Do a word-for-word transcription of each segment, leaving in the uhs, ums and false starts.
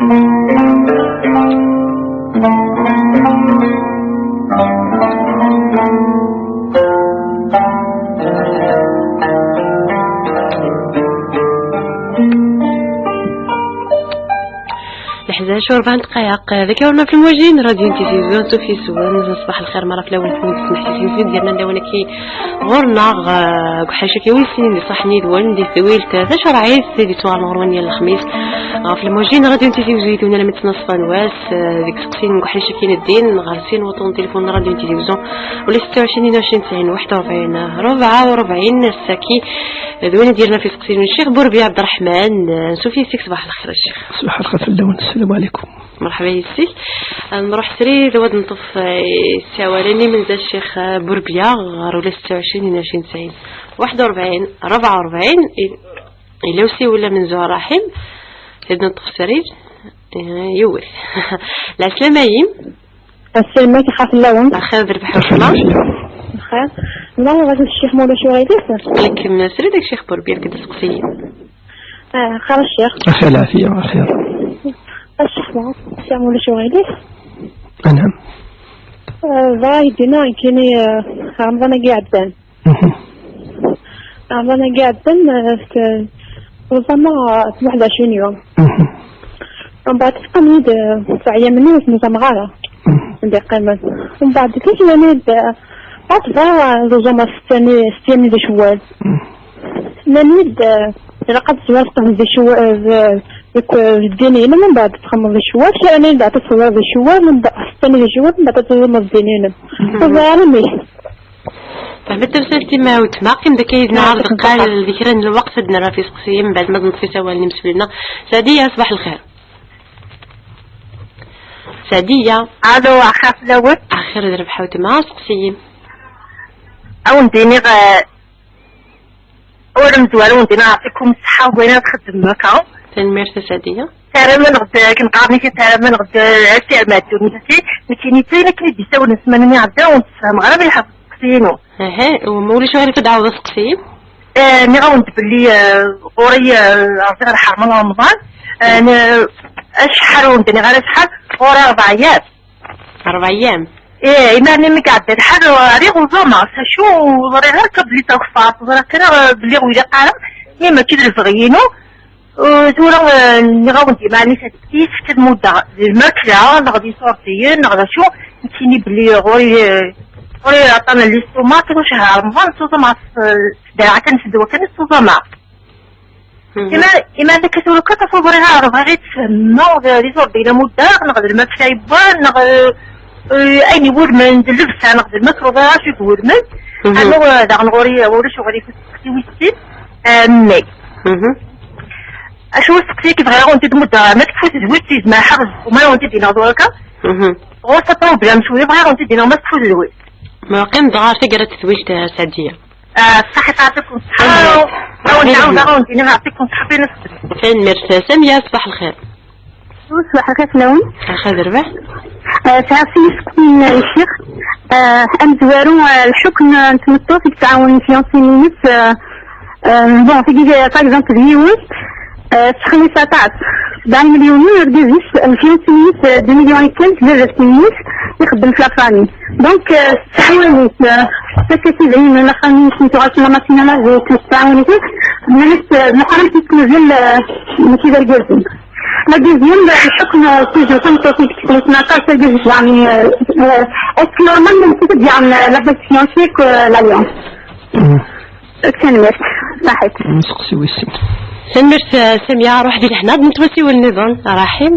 Leḥdac u rebɛa n ddqayeq, dagi ɣur-neɣ fi lmujin, Radio Tizi Uzzu, Sophie Souen. Ṣbaḥ lxir, mara fell-awen, tmid smeḥsisin, smi d-yernan lawan-agi ɣur-neɣ, eh, deg uḥric-agi wis sin di ṣṣaḥ n yidwan, di tedwilt tacerɛit, di d-yettwaɣren ɣur-wen yal lexmis. Ɣef lmujin, Radio Tizi Uzzu, yidwan alamma d ttnaṣfa n wass, eh, deg iseqsiyen deg uḥric-agi n ddin, ɣer sin wuṭṭun n tilifun n Radio Tizi Uzzu, ula setta u ɛecrin, tnin u ɛecrin, tesɛin, waḥed u rebɛin, rebɛa u rebɛin, ass-agi, d win i d-yerna fi iseqsiyen n Ccix Burbi Ɛebderreḥman, eh, Sophie Souen, ṣbaḥ lxir a Ccix. Ṣbaḥ lxir fell-awen, sslam ɛlikum. Merḥba yis-k. Ad nruḥ srid, ad neṭṭef, eh, ssawalen imenza Ccix, eh, Burbiya, ɣer ula setta u ɛecrin, tnin u ɛecrin, tesɛin, waḥed u rebɛin, rebɛa u rebɛin, i-, ila usiwel amenzu a Raḥim, ad neṭṭef srid, eh, yiwet. Lɛeslama-yim. Assalem-ik, xaf fell-awen. Axir d rrbeḥ weltma. Xir. Nella ɣer Ccix ma ulac uɣilif. Yak, srid a Ccix Burbiya, yak d-iseqsiyen. Ah, xir a Ccix. Axir lɛafiya, axir. A Ccix, ma ulac uɣilif. Anɛam. Ah, bɣa ad yi-d-tiniḍ nekkini, ah, Remḍan-agi iɛeddan. Mhm. Remḍan-agi iɛeddan, ah, t-, tuẓameɣ, ah, waḥed u ɛecrin yum. Mhm. Mbeɛd teqqim-iyi-d, ah, teɛya-iyi, ur tnuẓameɣ ara. Mhm. Anda qqimen. Mbeɛd tikli-nni-d, ah, ṭṭbeɣ, ah, tuẓameɣ setta-nni, setta-nni d ccwal. Mhm. Nnan-iyi-d, eh, ilaq ad tezwireḍ di ccwa-, eh, d-, deg, eh, ddin-inem, mbeɛd ad txedmeḍ di ccwal, kra nnan-iyi-d ad tezwireḍ di ccwal, mbeɛd, setta-nni di ccwal, mbeɛd ad txedmeḍ ddin-inem. Mhm. Ur ẓriɣ ara amek. Fehmet tamsalt-im a weltma, qqim daki ad neɛreḍ qqal di kra n lweqt ad nerr ɣef iseqsiyen, mbeɛd ma d-neṭṭef isawalen imseflin-nneɣ. Sɛdiya, ṣbaḥ lxir. Sɛdiya. Alo, axir fell-awen. Axir d rrbeḥ a weltma, seqsi-yi. Ad wen-d-iniɣ, eh, Ur mezwar, ur din ɛṭikum ṣṣeḥḥa, wayen ara txeddmem akka. Tanemmirt a Sɛdiya. Taramaneɣ-d, akken qqaren-ak, taramaneɣ-d, eh, asirem ɛeddu, netta, nekkini d ayen akken i d-isawlen ssmana-nni iɛedda, ur n-ssefhameɣ ara mliḥ ɣef usteqsi-inu. Aha, ma ulac aɣilif ad d-tɛawdeḍ asteqsi? Eh, nniɣ-awen-d belli, eh, ɣur-i, eh, rẓiɣ lḥerma n Remḍan, eh, n-, acḥal ur n-d-nniɣ ara acḥal, ɣur-i rebɛa ayyam. Rebɛa ayyam. Eh, imir-nni mi iɛedda lḥal, rriɣ uẓameɣ, s acu ur ẓriɣ ara akka belli d takeffart, ẓriɣ kan, eh, belli ur ilaq ara, mi mačči d lebɣi-inu. Eh, tura, eh, nniɣ-awen-d imir-nni yessefk ad muddeɣ di lmakla, neɣ d iṣurdiyen, neɣ d acu, nekkini belli ɣur-i, eh, ɣur-i aṭṭan n listumak, ur cehheṛ Remḍan, ttuẓameɣ s, eh, s dderɛ kan, s ddwa kan, ttuẓameɣ. Mhm. Ima, ima d akka tura kan, ur ẓriɣ ara, bɣiɣ ad tfehmeḍ, d iṣurdiyen amuddeɣ, neɣ d lmakla yewwan, neɣ, eh, eh, ayen iwulmen, d llebsa, neɣ d lmakla, ur ẓriɣ acu iwulmen. Mhm. Anu, eh, daɣen ɣur-i, eh, ulac uɣilif, ur teqsi wis sin, eh, mmi. Mhm. Acu usteqsi-agi bɣiɣ ad wen-t-id-muddeɣ, ma tekfu tedwilt, yezmer ḥaṛez, uma ad wen-t-id-iniɣ tura kan. Mhm. Ɣur-s apṛublem cwiya, bɣiɣ ad wen-t-id-iniɣ ma tekfu tedwilt. Ma qqim-d ɣer taggara n tedwilt, a Sɛdiya. Ah, ṣaḥit, ɛṭikum ṣṣeḥḥa. Tanemmirt. Awen-d-ɛawdeɣ, awen-d-iniɣ ɛṭikum ṣṣeḥḥa, fi nefs. Tanemmirt. Samiya, ṣbaḥ lxir. Ṣbaḥ lxir fell-awen. Axir d rrbeḥ. Ah, sɛiɣ sin iseqsiyen, a ccix. Ah, amezwaru, ah, lḥukm, ah, n tmeṭṭut i yettɛawanen fiancé-ines, ah, Euh, bon, tigi, par exemple, d yiwet, euh, tettxelliṣ aṭas. Sebɛa imelyunen, argaz-is, lfiancé-ines, euh, deux millions et quelques, baba-s-ines, ixeddem fi la famille. Donc, euh, tettɛawan-it, euh, tefka-t idrimen, axxam-ines, tuɣal la machine à laver, tettɛawan-it, nnan-as, euh, meḥrem, puisque mazal, euh, mačči d argaz-im. La deuxième, euh, lḥukm, euh, toujours, tameṭṭut-ik tettxelliṣ aṭas, argaz-is, yeɛni, euh, euh, est-ce que normal, même si c'est bien, euh, la date fiancée que, euh, l'alliance? Tanemmirt. Ṣaḥit. Nseqsi wis sin. Tanemmirt, eh, Samiya, ruḥ di lehna, ad neṭṭef asiwel nniḍen, Raḥim,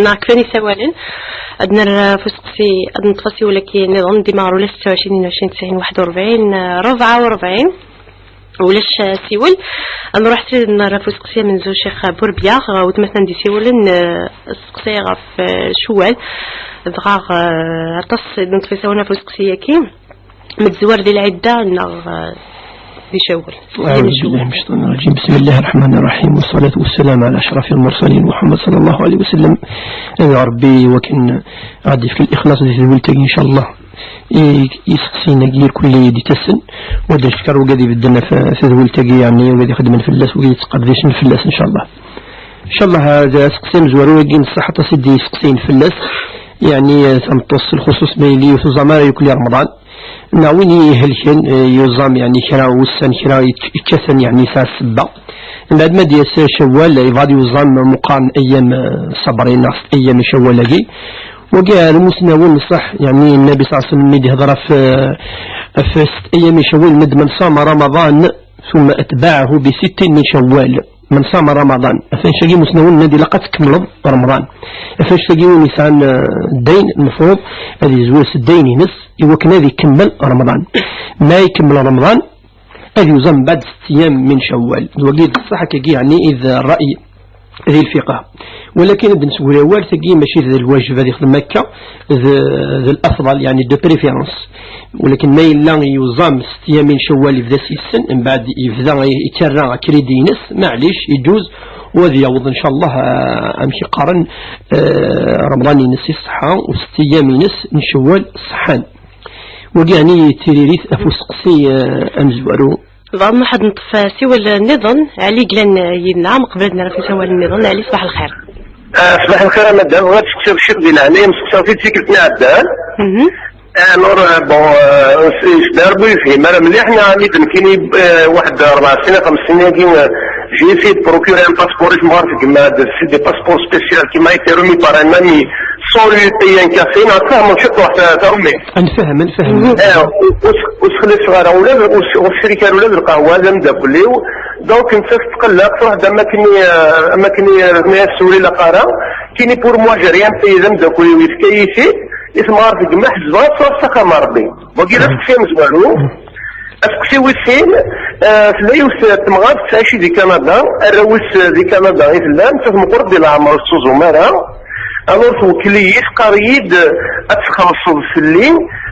neɣ kfan isawalen. Ad nerr, eh, f useqsi, ad neṭṭef asiwel-agi nniḍen, dima ɣer ula setta u ɛecrin, tnin u ɛecrin, tesɛin, waḥed u rebɛin, eh, rebɛa u rebɛin. Ulac, eh, asiwel. Ad nruḥ srid ad nerr f useqsi amenzu Ccix Burbiya, eh, wetma-tneɣ d-isiwlen, eh, aseqsi ɣef, eh, Cewwal. Dɣa, eh, aṭas i d-neṭṭef isawalen ɣef useqsi-agi. Ma tezwar di lɛidda neɣ, eh, di Cawwal? أعوذ بالله من الشيطان الرجيم. بسم الله الرحمن الرحيم، والصلاة والسلام على أشرف المرسلين محمد صلى الله عليه وسلم. Ad Ṛebbi wakken ad d-yefk lixlaṣ di tedwilt-agi, ncallah. I, iseqsiyen-agi irkelli d-itasen, u ad d-nefk ṛṛuḥ i wigad ibedden ɣef tedwilt-agi, yeɛni wigad ixeddmen fell-as, wigad yettqerdicen fell-as, ncallah. Inchallah, hada aseqsi amezwaru-agi n ṣṣeḥ, aṭas i d-yesseqsayen fell-as. Yeɛni, eh, tameṭṭut s lxuṣuṣ ma yili ur tuẓam ara yuklal Remḍan, neɣ win i ihelken, eh, yuẓam, yeɛni, kra n wussan, kra yekk-, yekkaten, yeɛni, yesɛa ssebba. Mbeɛd ma d-yas Cawwal, yebɣa ad yuẓam meqqar n ayyam, eh, ṣabrin neɣ s ayyam n Cawwal-agi. Wagi ar imusnawen ṣṣeḥ, yeɛni, Nnabi ṣalla Llahu ɛalayhi wa sallam mi d-ihder ɣef, eh, ɣef sett ayyam n Cawwal, yenna-d: "Man sama Ramaḍan, ثم أتبعه بست من شوال من صام رمضان". Atan cagi musnawen nnan ilaq ad tkemmleḍ Remḍan. Atan cagi win yesɛan, eh, ddayn, lmefruḍ ad yezwir s ddayn-ines i wakken ad ikemmel Remḍan. Ma ikemmel Remḍan, ad yuẓam mbeɛd sett ayyam min Cawwal. D wagi d ṣṣeḥ akkagi, yeɛni, i d ṛṛay di lfiqh. Walakin ad d-nesguri awal, tagi mačči d lwajeb ad ixdem akka, d, d l'afḍal, yeɛni de préférence. Walakin ma yella yuẓam sett ayyam min Cawwal, yebda s yessen, mbeɛd yebda yettarra akridi-ines, maɛlic, iǧuz, u ad yaweḍ, inchallah, ah, amek i qqaren, ah, Remḍan-ines iṣeḥḥa, u sett ayyam-ines n Cawwal ṣeḥḥan. Wagi, yeɛni, d tiririt ɣef useqsi, ah, amezwaru. Dɣa ma ḥad neṭṭef, eh, siwel, eh, nniḍen, Ɛli yellan, eh, yid-neɣ, meqbel ad nerr ɣef usawal nniḍen. Ɛli, ṣbaḥ lxir. Ah, ṣbaḥ lxir a madam, bɣiɣ ad seqsiɣ ccix di leɛnaya, mseqsaɣ-t-id tikkelt iɛeddan. Mhm. Alors, euh, bon, euh, s-, s-, d Rebbi yefhem ara mliḥ, neɣ mi d-nekkini, euh, waḥed rebɛa snin, xems snin-agi, euh, j'ai essayé de procurer un passeport, isem ɣer tgemma, c'est des passeports spéciaux qui m'a été remis par un ami sans lui payer un café, neɣ tfehmeḍ ciṭuḥ ta-, tarumilt. Nfehhem, nfehhem. Eh, ur, ur s-, ur sxelliṣeɣ ara ula d, ur s-, ur sriɣ ara ula d lqahwa d ameddakel-iw. Donc, nettat tetqelleq, truḥ-d am akken i, eh, am akken i, eh, tenna-yas ur ilaq ara. Kini pour moi, j'ai rien payé, d ameddakel-iw yefka-yi-t-id, i temɣart deg ma ḥezbeɣ, truḥ s axxam n Rebbi. Wagi d aseqsi amezwaru. Aseqsi wis sin, eh, tella yiwet n temɣart tettɛici di Kanada, arraw-is di Kanada i tella, nettat meqqret di leɛmer, ur tettuẓum ara. Alors, twekkel-iyi, teqqar-iyi-d ad txellṣeḍ fell-i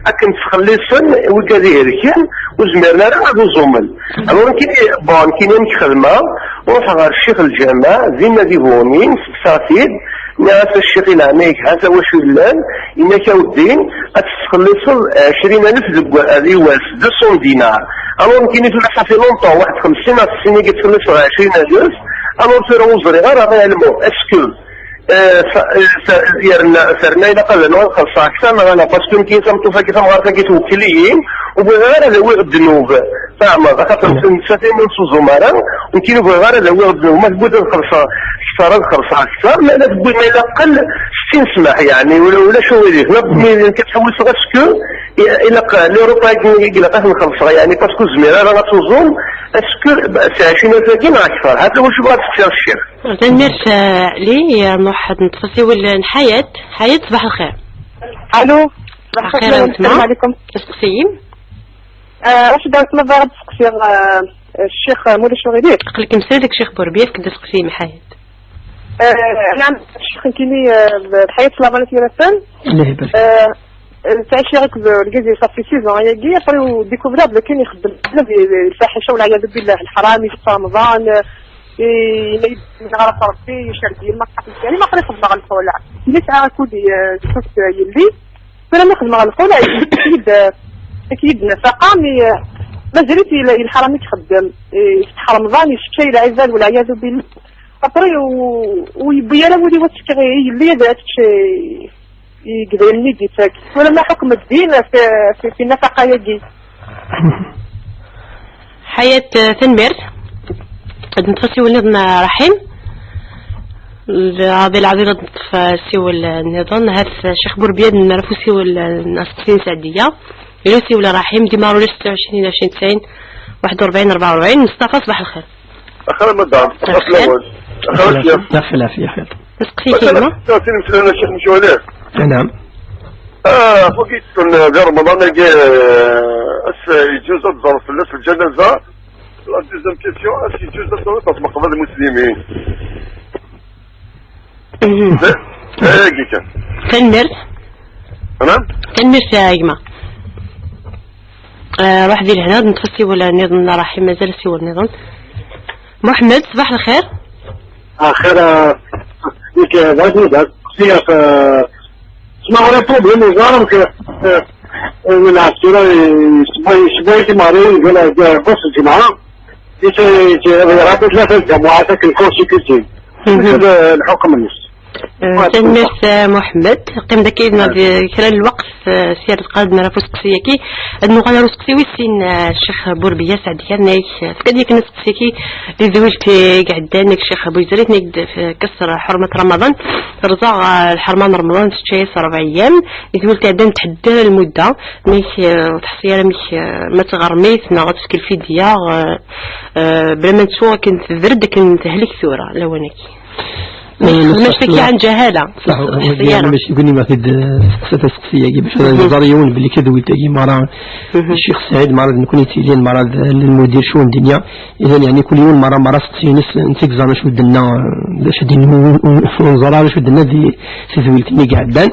akken ttxelliṣen wigad ihelken, ur zmiren ara ad uẓumen. Alors, nekkini, bon, nekkini amek xedmeɣ, ruḥeɣ ɣer ccix n lǧameɛ, dinna di Buɣni, nesteqsa-t-id, nniɣ-as: "A ccix, i leɛnaya-k, ha-t-a wacu yellan", yenna-k: "A weddin, ad tettxelliṣeḍ ɛecrin alef deg wa-, di wass, deux cents dinars." Alors, nekkini tura, ça fait longtemps, waḥed xemsin neɣ sittin i yettxelliṣeɣ ɛecrin alef, alors tura ur ẓriɣ ara réellement, est-ce que Euh, sa-, euh, sa-, yerna, terna ilaq ad nwan xelṣeɣ akter neɣ ala, parce que nekk tameṭṭut-agi, tamɣart-agi twekkel-iyi, ur bɣiɣ ara ad awiɣ ddnub. Fehmeḍ, axaṭer netta tayemmun ur teẓẓum ara, nekk ur bɣiɣ ara ad awiɣ ddnub. Ma tewwi-d ad xelṣeɣ akter, ad xelṣeɣ akter, ma la tewwi, ma ilaq qqel settin smaḥ, yeɛni, ula, ulac uɣilif. Ma tewwi-d nekk ad ḥewwseɣ, est-ce que i-, ilaq l'Europa-agi, ilaq ad ten-xelṣeɣ, yeɛni, parce que ur zmireɣ ara ad tuẓum, est-ce que, ba, s ɛecrin alef-agi neɣ akter? Hata wacu bɣiɣ ad seqsiɣ ccix. Tanemmirt, eh, Ɛli. Nruḥ ad neṭṭef asiwel n Ḥayat. Ḥayat, ṣbaḥ lxir. Allo. Ṣbaḥ lxir, a weltma. Asteqsi-im. Eh, acu d-, ma bɣiɣ ad d-seqsiɣ, eh, ccix, eh, ma ulac uɣilif. Aql-ikem srid deg Ccix Burbi, efk-d aseqsi-im, Ḥayat. Eh, naɛam, ccix, nekkini, eh, d Ḥayat Slavan At Yiraten. Allah ibarik. Eh, Ttɛiciɣ akked lgaz-iw, ça fait six ans ayagi, après ur découvriɣ d akken ixeddem di, di lfaḥica, wal ɛiyadu billah, lḥram, iṣeṭṭer Remḍan, i, ma yedden ɣer Rebbi, icerreg yemma, tqatel Karim, après xedmeɣ lxula. Yella sɛiɣ akud, eh, s-, yelli, tura mi xedmeɣ lxula, yefka-yi-d, yefka-yi-d nnafaqa, mais, eh, mazal-it yella, i lḥram i ixeddem, eh, ifetteḥ Remḍan, yesseččay lɛibad, wal ɛiyadu billah. Après, ur, ur yewwi ara wul-iw ad t-fkeɣ i yelli ad, ad tečč, eh, i yedaymen i d-ittak. Wala ma ḥukm ddin fi, fi, fi nnafaqa-agi. Ḥayat, eh, tanemmirt. Ad neṭṭef asiwel niḍen, eh, Raḥim. Rabi lɛadim ad neṭṭef, eh, asiwel, eh, niḍen. Hat, eh, Ccix Burbi ad nerr ɣef usiwel, eh, n aseqsi n Seɛdiya. Yella usiwel a Raḥim, dima ulac ستة وعشرين عشرين تسعين واحد وأربعين أربعة وأربعين. Mustafa, ṣbaḥ lxir. Axir a madam, axir. Axir a ssya. Yaf lɛafiya, xir. Aseqsi-k a gma. Aseqsi-inu, Ccix, mec wali? Naɛam. Ah, ɣef wagi yeṭṭfen di Remḍan-agi, eh, ass yeǧǧuz ad tẓer fell-as lǧanaza. La deuxième question, ass yeǧǧuz ad tẓer ɣef meqbel lmuslimin. Mhm. D-, d-, ayagi kan. Tanemmirt. Naɛam? Tanemmirt a gma. Eh, ruḥ di lehna, ad neṭṭef asiwel niḍen, Raḥim, mazal asiwel niḍen. Muḥemmed, ṣbaḥ lxir. Axir, eh, nekk, eh, bɣiɣ ad d-seqsiɣ, eh, sma ɣur-i problème uẓar, amek, eh, eh, lɛebd tura, eh, yessewway, yessewway timeɣriwin, deg, deg, deg wass n lǧemɛa, yet-, yet-, yeɣra tlata lǧamuɛat akken consécutif. Mhm. Mačči d lḥukm-nnes. Eh, tanemmirt, eh, Muḥemmed. Qqim daki, eh, kra n lweqt, eh, s yir tqad nara ɣef useqsi-agi. Ad nuɣal ɣer useqsi wis sin, eh, Ccix Burbiya Saɛdiya, nag, eh, tefka-d yakan aseqsi-agi di tedwilt i iɛeddan, nag Ccix Buyezrit, nag d-, f-, kesser ḥurmat Ramaḍan, terẓa, eh, lḥerma n Ramaḍan, tečča-yas ṛebɛ ayyam, di tedwilt iɛeddan tḥedder lmudda, nag, eh, ur teḥṣi ara amek, eh, ma tɣerm-it, neɣ ad tefk lfidya, eh, eh, bla ma nettu akken tebder-d akken tehlek tura, lawan-agi. Mačči d ccɣel-agi n ǧahala. Ṣaḥ, ur teḥṣi ara. Mačči guni ma t-id, eh, teqsa taseqsi-agi, bac ad nẓer yiwen belli tadwilt-agi mara, Ccix Saɛid, mara d nekni t-ilin, mara d lmudir cwi n ddinya. Idan, yeɛni, kul yiwen mara, mara seqsi-ines, netta i yeẓran acu d-tenna, eh, d acu d-, ur nẓer ara acu d-tenna di tedwilt-nni i iɛeddan.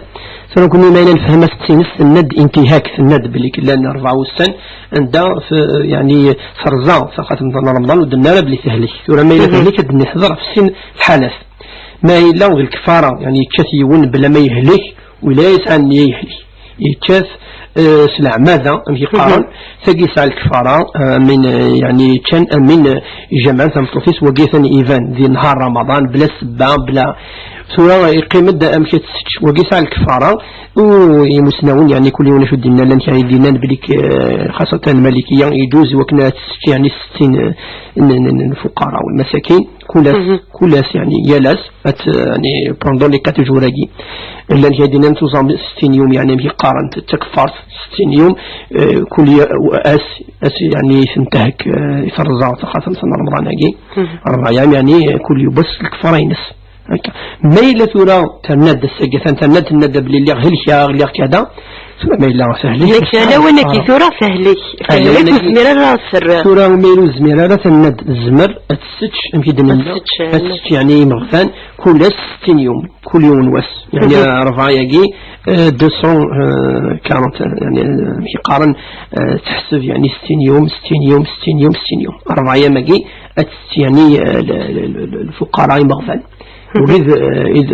Tura nekkni ma yella nefhem aseqsi-ines, tenna-d intihak, tenna-d belli llan rebɛa wussan, anda t-, yeɛni, terẓa taxatemt n Remḍan, ur d-tenna ara belli tehlek. Tura ma yella tehlek, ad d-neḥḍer ɣef sin lḥalat. Ma yella d lkefara, yeɛni yečča-t yiwen bla ma yehlek, wala yesɛa nniya yehlek. Yečča-t, eh, s leɛmada, amek i qqaren, tagi yesɛa lkefara, eh, amin, eh, yeɛni ččan, amin, eh, ijemɛen tameṭṭut-is, wagi atan iban di nehar Ramaḍan, bla ssebba, bla, tura yeqqim-d amek ad tessečč. Wagi yesɛa lkefara, u imusnawen, yeɛni kul yiwen acu d-yenna, llan kra i d-yennan belli, eh, xaṣatan Malikiya, iǧuz i wakken ad tessečč, yeɛni settin, eh, n, n, n, n fuqara, masakin. Kul ass, kul ass, yeɛni, yal ass, at, yeɛni, pendant les quatre jours-agi. Llan kra i d-yennan tuẓam settin yum, yeɛni, amek i qqaren, d takeffart, settin yum, eh, kul ya-, ass, ass, yeɛni, tentehek, eh, i terẓa taxatemt n Remḍan-agi. Rebɛa yam, yeɛni, kul yiwwas lkefara-ines. Akka. Ma yella tura terna-d ass-agi, atan terna-d, tenna-d belli lliɣ helkeɣ, lliɣ kada, tura ma yella tehlek. Nekk lawan-agi tura tehlek. Ah, tehlek, lawan-agi. Ur tezmir ara ad terr. Tura ma yella ur tezmir ara, tenna-d tezmer ad tessečč, amek i d-nenna, ad tessečč, ad tessečč, yeɛni, imeɣban, kul ass settin yum, kul yiwen wass. Yeɛni, rebɛa-agi, eh, deux cent quarante, yeɛni, eh, amek i qqaren, eh, teḥseb, yeɛni, settin yum, settin yum, settin yum, settin yum. Rebɛa yam-agi, ad tessečč, yeɛni, eh, l-, l-, l-, l-, lfuqara imeɣban. Ur id, id,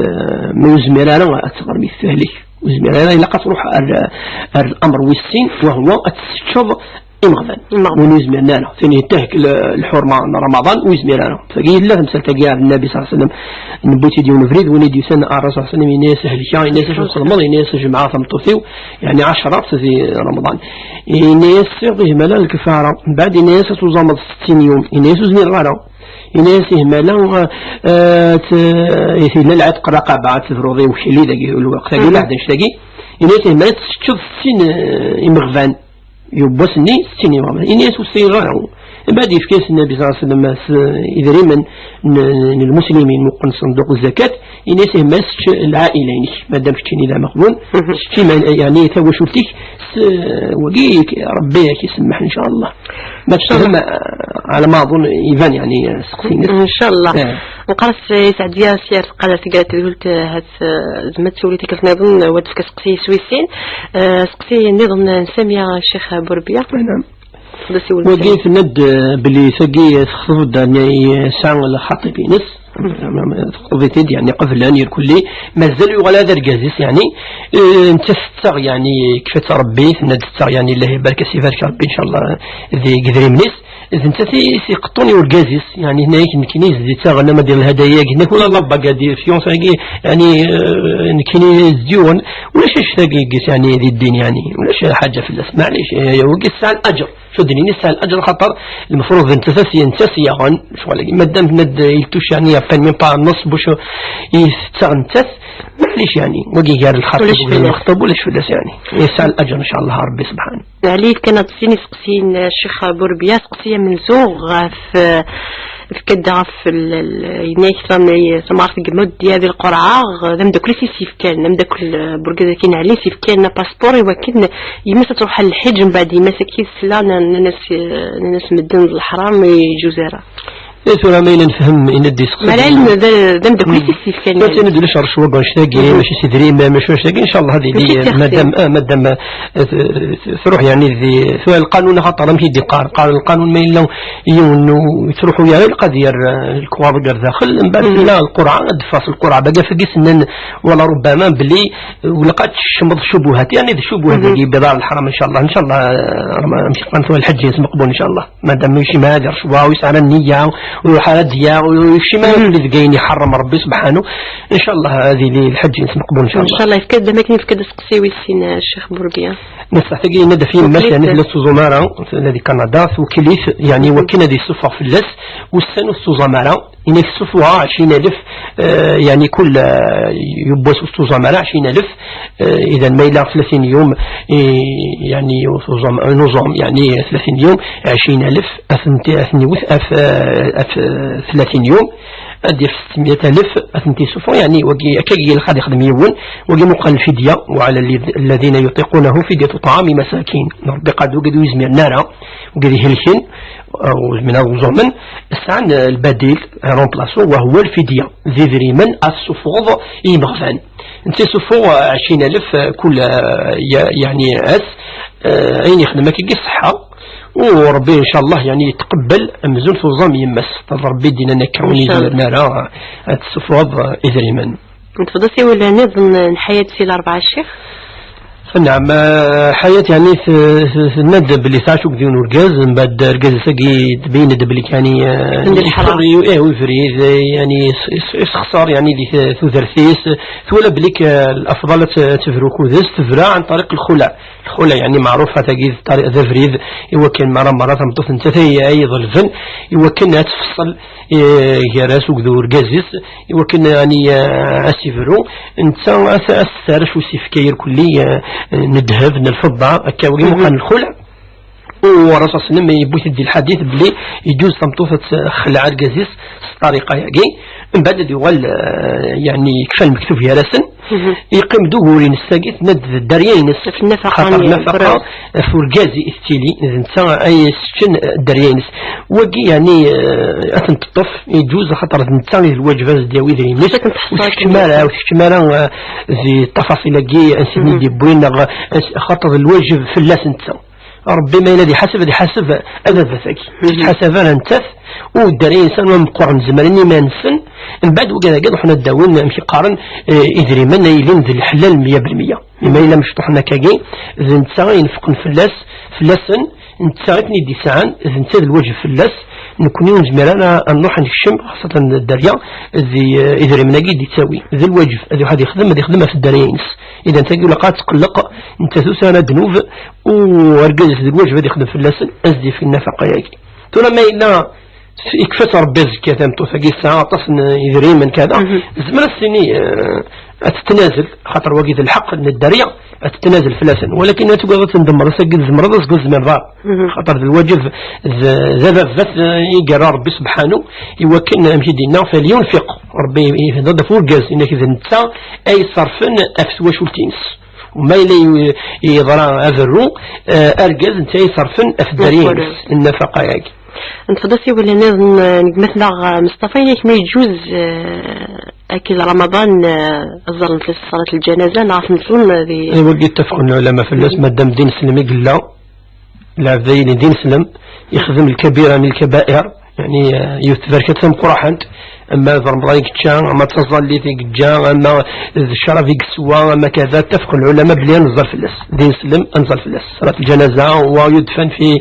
ma ur yezmir ara ad tɣerm i tehlek. Ur yezmir ara, ilaq ad truḥ ar, ar l'amr wis sin, wa huwa ad tesseččeḍ imeɣban. Imeɣban. Win ur yezmiren ara. Tin yettehk l-, lḥurma n Ramaḍan, ur yezmir ara. Tagi yella temsalt-agi ar Nnabi صلى الله عليه وسلم, newwi-tt-id yiwen ubrid, win i d-yusan ar Rasul صلى الله عليه وسلم, yenna-yas: "Helkeɣ", yenna-as: "Acu txedmeḍ?" Yenna-yas: "Jemɛeɣ tameṭṭut-iw, yeɛni ɛecra di Ramaḍan." Yenna-yas: "Siɣ, ihi mala lkefara." Mbeɛd yenna-yas: "Ad tuẓameḍ settin yum." Yenna-yas: "Ur zmireɣ ara." Ini-as: "Ihmala, eh, t-, eh, tilla lɛetq raqaba, ad tebruḍ i ukli dagi, lweqt-agi, mhm, leḥdac dagi." Ini-as: "Ihmala tesseččeḍ settin, eh, imeɣban. Yiwwas-nni settin imeɣban." Ini-as: "Ur sɛiɣ ara." Mbeɛd yefka-as Nnabi صلى الله عليه وسلم s, eh, idrimen n, n lmuslimin, meqqen ṣenduq zakat, ini-as: "Ihmala sečč lɛaila-inek, madam keččini d ameɣbun, mhm, sečč iman-, yeɛni tawacult-ik, s, eh, wagi, Rebbi ad k-isemmeḥ, in ca Allah." Ma tefhem, eh, ɛla ma aḍun iban, yeɛni, eh, seqsi-ines. Incallah. Eh. Nqerres, eh, Saɛdiya, s yir teqqal ar taggara tedwilt, eh, hat, eh, zma tsuli tikkelt nniḍen, eh, wa d-tefk aseqsi s wis sin. Eh, aseqsi nniḍen, eh, n Samia, Ccix Burbiya. Naam. Tfeḍ asiwel n Samia. Wagi tenna-d, eh, belli tagi texḍeb-d, yeɛni, eh, yesɛa lxaṭib-ines. Teqḍi-t-id, yeɛni, qeblen, irkelli. Mazal yuɣal ad argaz-is, yeɛni, eh, netta tettaɣ, yeɛni, kfat Rebbi, tenna-d tettaɣ, yeɛni, Allah ibarek, as ibarek Rebbi, incallah, di idrimen-is. D nettat i s-iqeṭṭun i urgaz-is, yeɛni, tenna-yak, nekkini zdi ttaɣen, ama di lhadaya-agi, nekk ula d abagadi, fiance-agi, yeɛni, eh, nekkini zdi yiwen, ulac annect-agi, yeɛni, di ddin, yeɛni, ulac lḥaǧa fell-as, maɛlic, eh, wagi tesɛa laǧer. Cudden-ini sɛan laǧer, xaṭer lmefruḍ d nettat as-, d nettat as-yaɣen ccɣel-agi. Madam tenna-d il touche, yeɛni, à peine, même pas نص buc i tettaɣ nettat. Maɛlic, yeɛni, wagi gar lxaṭib, ulac fell-as, lxaṭib, ulac fell-as, yeɛni. Yesɛa laǧer, incallah, Rebbi subḥan. Ɛli, kan ad sin iseqsiyen, Ccix Burbiya, aseqsi amenzu ɣef, eh, tefka-d ɣef l-, l-, yenna-yak tam-, tamɣart n Gemma Uddiya di lqerɛa, d ameddakel-is i s-yefkan, ameddakel, eh, n urgaz-agi n Ɛli, i s-yefkan apaspuṛ i wakken yemma-s ad truḥ ɣer lḥiǧ, mbeɛd yemma-s akka i tesla, nnan-as, nnan-as medden d leḥram, ur yeǧǧuz ara. Eh, tura ma yella nefhem, yenna-d iseqsi. Mala d, d, d ameddakel-is i s-yefkan. Tura, yeɛni, ulac rrecwa deg wannect-agi, mhm, mačči s idrimen, mačči wannect-agi, incallah ad yili, mačči d tixsi. Madam, ah, madam, ah, t-, t-, truḥ, yeɛni, di, tura lqanun, axaṭer amek i d-iqqar, qqar lqanun ma yella yiwen ur yettruḥu ara, ilaq ad yerr, eh, lkuɣaḍ gar daxel, mbeɛd, mhm, tella lqurɛa, ad d-teffeɣ s lqurɛa. Bagaf-agi s-nnan, wala rubbama, belli, eh, ilaq ad tcemmḍ ccubuhat. Yeɛni d ccubuhat, mhm, dagi, biḍar lḥram, incallah, incallah, eh, amek i qqaren tura, lḥeǧǧ-is meqbul, incallah. Madam, mačči ma ad yerr ccwa, ur yesɛi ara nniya, ويحرد يا ويشي ما يولد جايني حرم ربي سبحانه. إن شاء الله هذه لي الحج ينس مقبول إن شاء الله. إن شاء الله يفكد ما كاين يفكد سقسي ويسين الشيخ بوربيا. نصح تجي ندى في ماشي يعني ثلاث زمارة الذي كندا وكليث يعني وكنا دي صفة في اللس والسنة السوزمارة إن الصفوة عشرين ألف. آه، يعني كل آه، يبوس السوزمارة عشرين ألف. آه، إذا ما إلا ثلاثين يوم، إيه، يعني نظام نظام يعني ثلاثين يوم، عشرين ألف أثنتي أثنيوث أف أف ثلاثين يوم. أدي في ستمية ألف أثنتي سفر يعني وقي كي الخاد يخدم يون. وقي مقال الفدية وعلى الذ- الذين يطيقونه فدية طعام مساكين. ربي قادو قد يزمير نارا وقد يهلكين ومن الظلم. السعن البديل رومبلاسو وهو الفدية ذي ذريمن الصفوض يمغفان. انت صفو عشرين ألف كل يعني أس عين يخدمك يجي الصحة. وربي إن شاء الله يعني يتقبل أمزون في وظام يمس. ربي يدينا نكوني إن شاء الله. ديالنا راه هاد الصفوض إذريمن. نتفضل سي ولا نظن حياة سي الأربعة الشيخ. نعم، آه، حياة يعني ث- ث- ثناد بلي تعشق ديون ورقاز، من بعد رقاز ساقي تبين بلي يعني، آه، عند الحرام. يفري، إيه، ويفري، إيه، يعني يس- يس- يسخسر يعني دي ث- ثوثرثيس، ثولا بليك، آه، الأفضل ت- تفرو كودس، تفرا عن طريق الخلع. الخلع يعني معروف هذا قيد طريق ذا فريد، إوا كان مرة مرة تمطوث انت ثي أي ظلفن، إوا كان تفصل، إيه، جراس وقدور قازيس، إوا كان يعني، آه، أسيفرو، انت أس- أس- سارش وسيفكير كلي، آه، ندهب، نالفضة، أكا وقي مقان الخلع. ورسول صلى الله عليه وسلم يبوث يدي الحديث بلي يجوز تمطوثة خلع القازيس الطريقة ياكي. من بعد يقول، آه، يعني يكفى المكتوب يا راسن. يقيم دو غوري نستاقيت ند الدريا ينس. في النفقة خاطر يعني النفقة برا. في القازي استيلي، إذا انت أي سكن الدريا ينس. وقي يعني، آه، أثن تطف يجوز خاطر انت الواجب هذا دياوي دري ينس. خصك تحصل وتكتمارا، وتكتمارا، آه، زي التفاصيل كي أنسيني دي بوين، آه، خاطر الواجب في اللاس انت. ربي ما ينادي حسب، هذه حسب هذا ذاتك. حسب أنا نتف، والدري إنسان ما مقرن زمان إني ما نسن. من بعد وقال قال حنا داوين مشي قارن، آه، إذري من يلين ذي الحلال مية بالمية. ما إلا مشطوحنا كاكي، إذا نتا ينفقن فلاس، فلاسن، نتا غير نيدي ساعان، إذا نتا ذي الواجب فلاس، نكوني ونزمير أنا نروح نكشم، خاصة الدريا، ذي، آه، إذري من أكيد يتساوي. ذي الواجب، هذه واحد يخدم، هذه يخدم في الدريا ينس. إذا نتا يقول لك تقلق، نتا ثوث أنا دنوب، ورقز ذي الواجب هذه يخدم فلاسن، أزدي في النفقة ياكي. ثم ما إلا يكفت ربي الزكاة تمطوث كي الساعة طاس إذريمن كذا. زمر السني، آه، أتتنازل، خاطر وقيت الحق من الدريا، أتتنازل فلاسن، ولكن أتقول تندمر سجل زمر ضس قز من ضار. خاطر الواجب ذ- ذا ذا ذات، آه، يقرا ربي سبحانه، يوكلنا أمشي دينا فلينفق. ربي يهدد فوق جاز إنك إذا نتا أي صرفن أفس وشو تينس. وما إلا ي- يضرا أذرو، آه، أرجز نتا أي صرفن أفدرين النفقة ياكي. نتفضل سي ولا نظن نقمت لغ مصطفى ياك ما يجوز، آه، أكل رمضان، آه، الظلم في صلاة الجنازة نعرف نصوم هذه. إيوا يتفقوا العلماء في الناس مادام دين سلمي قلا. العبد دين سلم يخدم الكبيرة من الكبائر، يعني، آه، يثبر كتم قرحنت، أما ضرب رايك تشا، أما تصلي فيك جا، أما الشرف يك سوا، أما كذا، اتفق العلماء بلي نزل في الناس، دين سلم أنزل في الناس، صلاة الجنازة ويدفن في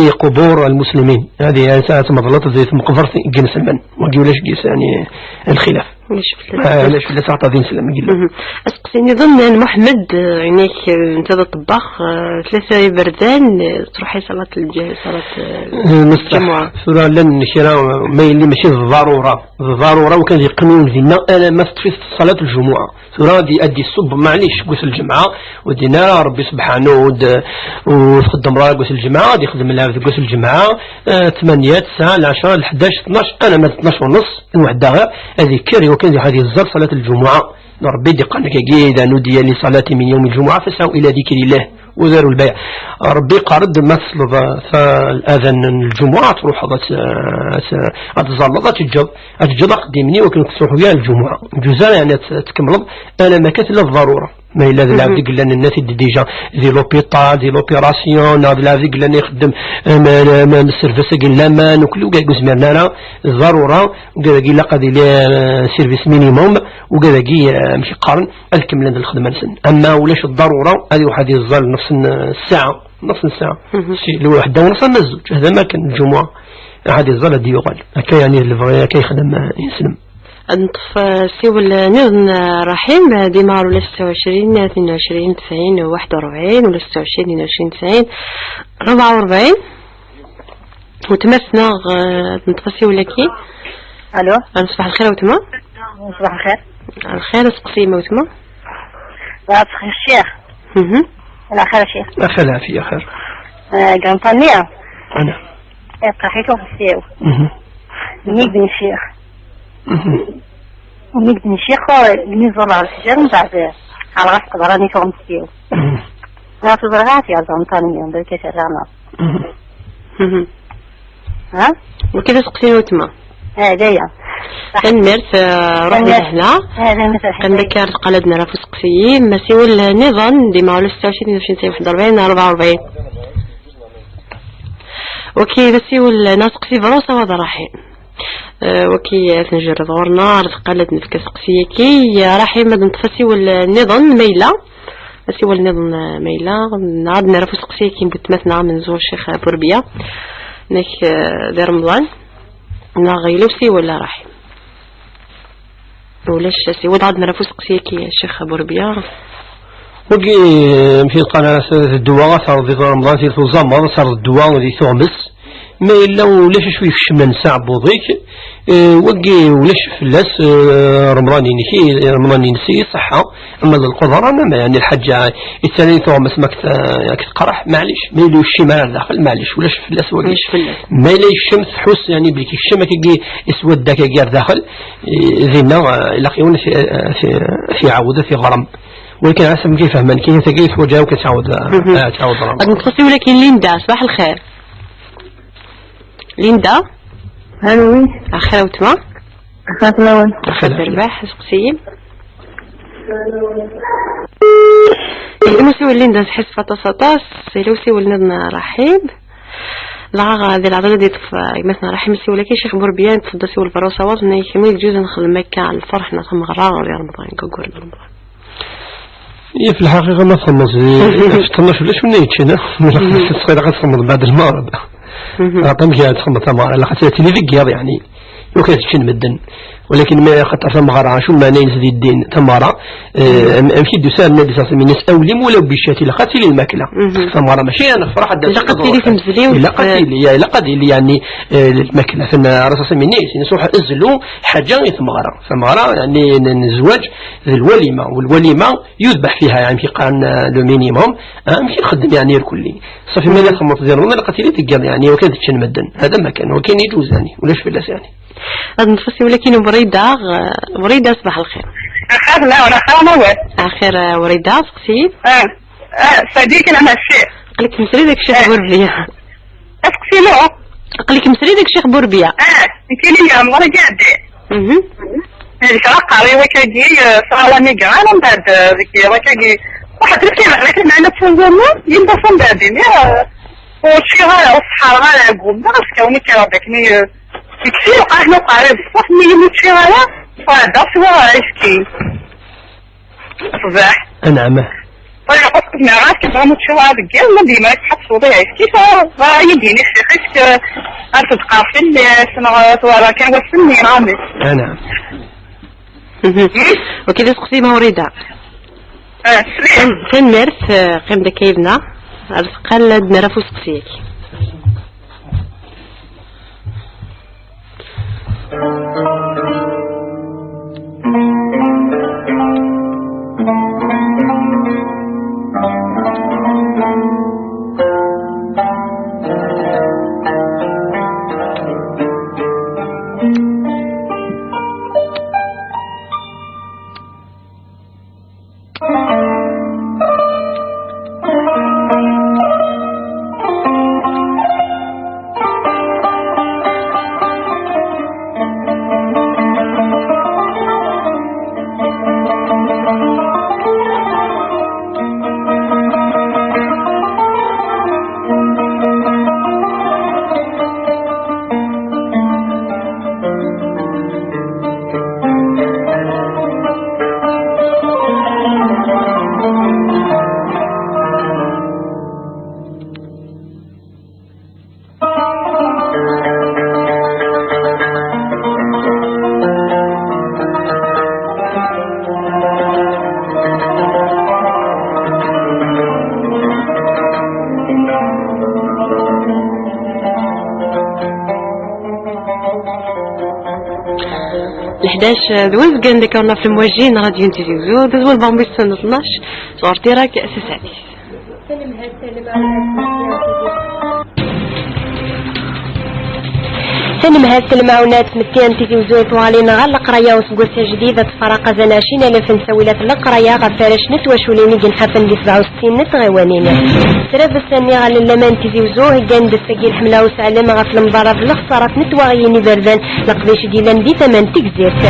قبور المسلمين. هذه ساعة مظلة زي ثم قبرت جن سلمان، وقيولاش قيس يعني الخلاف. علاش في آه، الناس؟ علاش في الناس عطا دين سلام يقول له. أسقسيني ظن أن محمد، آه، عينيك، آه، أنت ذا طباخ، آه، ثلاثة بردان، آه، تروحي صلاة الج-، صلاة، آه، آه، مستح. الجمعة. ثورة لن كرا ما يلي ماشي ضرورة، ضرورة وكان يقنون دينا أنا ما تطفيت صلاة الجمعة. ثورة دي أدي الصب معليش قلت الجمعة ودينا ربي سبحانه ود-، وتخدم راه قلت الجمعة، غادي يخدم لها قلت الجمعة، آه، ثمانية، تسعة، العشرة، الحداش، اثناش، أنا ما اثناش ونص، الوحدة غير هذه كري وكان هذه الزر صلاة الجمعة. ربي دي قال لك: "إذا نودي للصلاة من يوم الجمعة فاسعوا إلى ذكر الله وذروا البيع". ربي قارد ما تصلب فالأذان الجمعة تروح هذا ت-، ت-، هذا الزلط تجب، تجب قديمني وكنت تروح ويا الجمعة. جزاء يعني ت-، تكمل. أنا ما كانت إلا الضرورة. ما إلا ذي العبد قلنا الناس يدي ديجا ذي لوبيتال، ذي لوبيراسيون، ذي العبد قلنا يخدم، آه، ما، ما، ما السيرفيس قلنا ما نكلو كاع زمرنا راه ضرورة، وكذا قيل قد لي، آه، سيرفيس مينيموم، وكذا قي، آه، ماشي قارن الكملة الخدمة نسن. أما ولاش الضرورة هذه واحد يزال نص الساعة، نص الساعة. سي الوحدة ونص أما الزوج، هذا ما كان الجمعة. عاد يزال دي يغل. هكا يعني اللي بغى كي يخدم يسلم. نطف، آه، سيول نظن، آه، رحيم، آه، ديما ولا ستة وعشرين، اثنين وعشرين، تسعين، واحد وأربعين، ولا ستة وعشرين، اثنين وعشرين، تسعين، أربعة وأربعين. وتمسنا، آه، نطف سيول كي. ألو. آه، صباح الخير وتما. صباح الخير. الخير، سقسي ما وتما. صباح الخير الشيخ. مهم. الخير الشيخ. الخير العافية، خير. آه، قنطانية. أنا. إيه، قحيتو في السيو. مهم. نيك بن الشيخ. مهم. ونيك بن الشيخ، آه، نزول على الحجر، من بعد، آه، على غاس قدراني تو مسكيو. مهم. لا تزرغات يا زنطانية، درك يا شرعنا. مهم. مهم. ها؟ وكذا سقسيو تما. آه، دايا. صح. تنمرت، آه، روح تنمرت. لهنا. آه، لا، ما صح. كان ذكر قالتنا راه في سقسيين، ما سيول النظام، ديما ولا ستة وعشرين، اثنين وعشرين، واحد وأربعين، أربعة وأربعين. وكي بس يول ناس قسي فروسة وهذا راحي. آه، وكي تنجر ظهورنا، رزق قالت نفك سقسية كي، راحي ما نطفسي والنظام ميلة. سي والنظام ميلة. نعاد نعرفو سقسية كي نبوت مثلا من زور الشيخ بوربية. نك، آه، دي رمضان. نغيلو سي ولا راحي. ولاش سي ود عاد نعرفو سقسية كي الشيخ بوربية. وقي، آه، في القناة الدواء، صار في رمضان، في الزمر، صار الدواء، ودي ثومس. ما إلا ولاش شوي في الشمن ساعة بوضيك. آه، وقي ولاش فلاس، آه، رمضان ينكي، رمضان ينسي صحة. أما القدرة، ما، ما يعني الحاجة الثانية تو مس ماك ت-، ياك تقرح، معليش. ما إلا الشمال داخل، معليش، ولاش فلاس وقي. ولاش فلاس. ما إلا الشمس حوس، يعني، بلي الشمس كي يسود داك يا داخل، آه، زينا، آه، إلا قيون في، آه، في، في عودة، في غرم. ولكن عسب كيف فهمان، كي تقي تواجه وكتعاود، آه، مهم. آه، تعاود غرم. غادي نتصل ولكن ليندا، صباح الخير. ليندا؟ ألو، وي. أخيرا وتما؟ أخيرا وين؟ أخيرا. الرباح، سقسيين. إذا مسوي ليندا تحس فطاس فطاس، سيلو سي ولنا رحيب. لا، غادي العضلة دي طف، مثلا رحيم سي ولا كي شيخ بوربيان تفضل سي والبروسة واز، ني كميل جوز نخدم مكة على الفرح، نا تم غرا، يا رمضان، كوكور رمضان. هي في الحقيقة ما تخمص، في اثناش ولا شو نيت شنو؟ الصغيرة غتخمص بعد المغرب. مهم. راه طيب كي تخمص تمارة، لا خاطر تيلي في الكياض يعني. لو كانت تشن مدن. ولكن ما خاطر ثم غرا، شو ما نين زدي الدين تمارة. آه، أم-، أمشي دوسان النبي صلى الله عليه وسلم، ينس أولي مولا بشاتي، لا قتلي الماكلة. مهم. تمارة ماشي أنا فرح. لا قتلي تمزلي لا وت- قتلي، يا لا قتلي يعني، آه، الماكلة. فإن الرسول صلى الله عليه وسلم ينس، ينس روح أزلو حاجة ثم غرا. ثم غرا يعني ن-، نزواج ذي الوليمة، والوليمة يذبح فيها، يعني، كي قال، آه، لو مينيموم، آه، ماشي نخدم، يعني، الكلي. صافي، ما إلا تخمط ديال رمضان، لقيت لي تقال، يعني، وكذا تشن مدن. هذا ما كان، وكان يجوز، يعني، ولاش فلاس، يعني. هاد النصوص ولكن وريدة، آه، وريدة، صباح الخير. أخاف، لا، ولا خير، ما هو. آخر، آه، وريدة، سقسي. آه، آه، صديقي، أنا ماشي. قلت مسري داك الشيء آه. غير فيها. اسقسي له. قلك مسري داك الشيخ بوربية. اه، انت لي يا مرة قاعدة. مهم. الفرق قريبة كاكي، آه، صار لها ميقران، ومن بعد، آه، ذيك هي كاكي. واحد الكلمة، لكن أنا تنظن ينبغي من بعد، يا، وشي غير، وصحة غير أقوم، ما غير كوني كي ربك، مي، آه، كثير وقع له قريب، صح، مي يموت شي غير، فهذا سوا غير يشكي. صباح. أنعم. طيب، قلت لك، ما عرفت كيف غنمشيو هاد الجيل، ما ديما يتحط صوتي عيش. كيف غا يديني شي خيش، آه، أرفد قافل، آه، شنو غا-، ولا كان وصلني رامي. أنعم. وكذا سقسي ما وريدة. آه، سليم. فين ميرث، آه، قيم دكايبنا. رزق قال لنا راه فوق سقسيك. Ac d wazgan deg awen ɣef lemwaji n Radio Tizi Uzzu, d azwel n tẓa tnac, sɣur Tirak s Sɛid. Tanemhalt n lemɛawna n tmetti n Tizi Uzzu i tuɣalin ɣer leqraya useggas ajdid, ad tefraq azal ɛecrin alaf n ttawilat n leqraya ɣef warrac n twaculin i yenḥafen di sebɛa u settin n tɣiwanin. Srabes nniɣ ɣer laman n Tizi Uzzu, heggan-d ass-agi lḥemla useɛlem ɣef lemḍara d lexsarat n twaɣiyin iberdan, leqdic i d-yellan di tama n Tegzirt.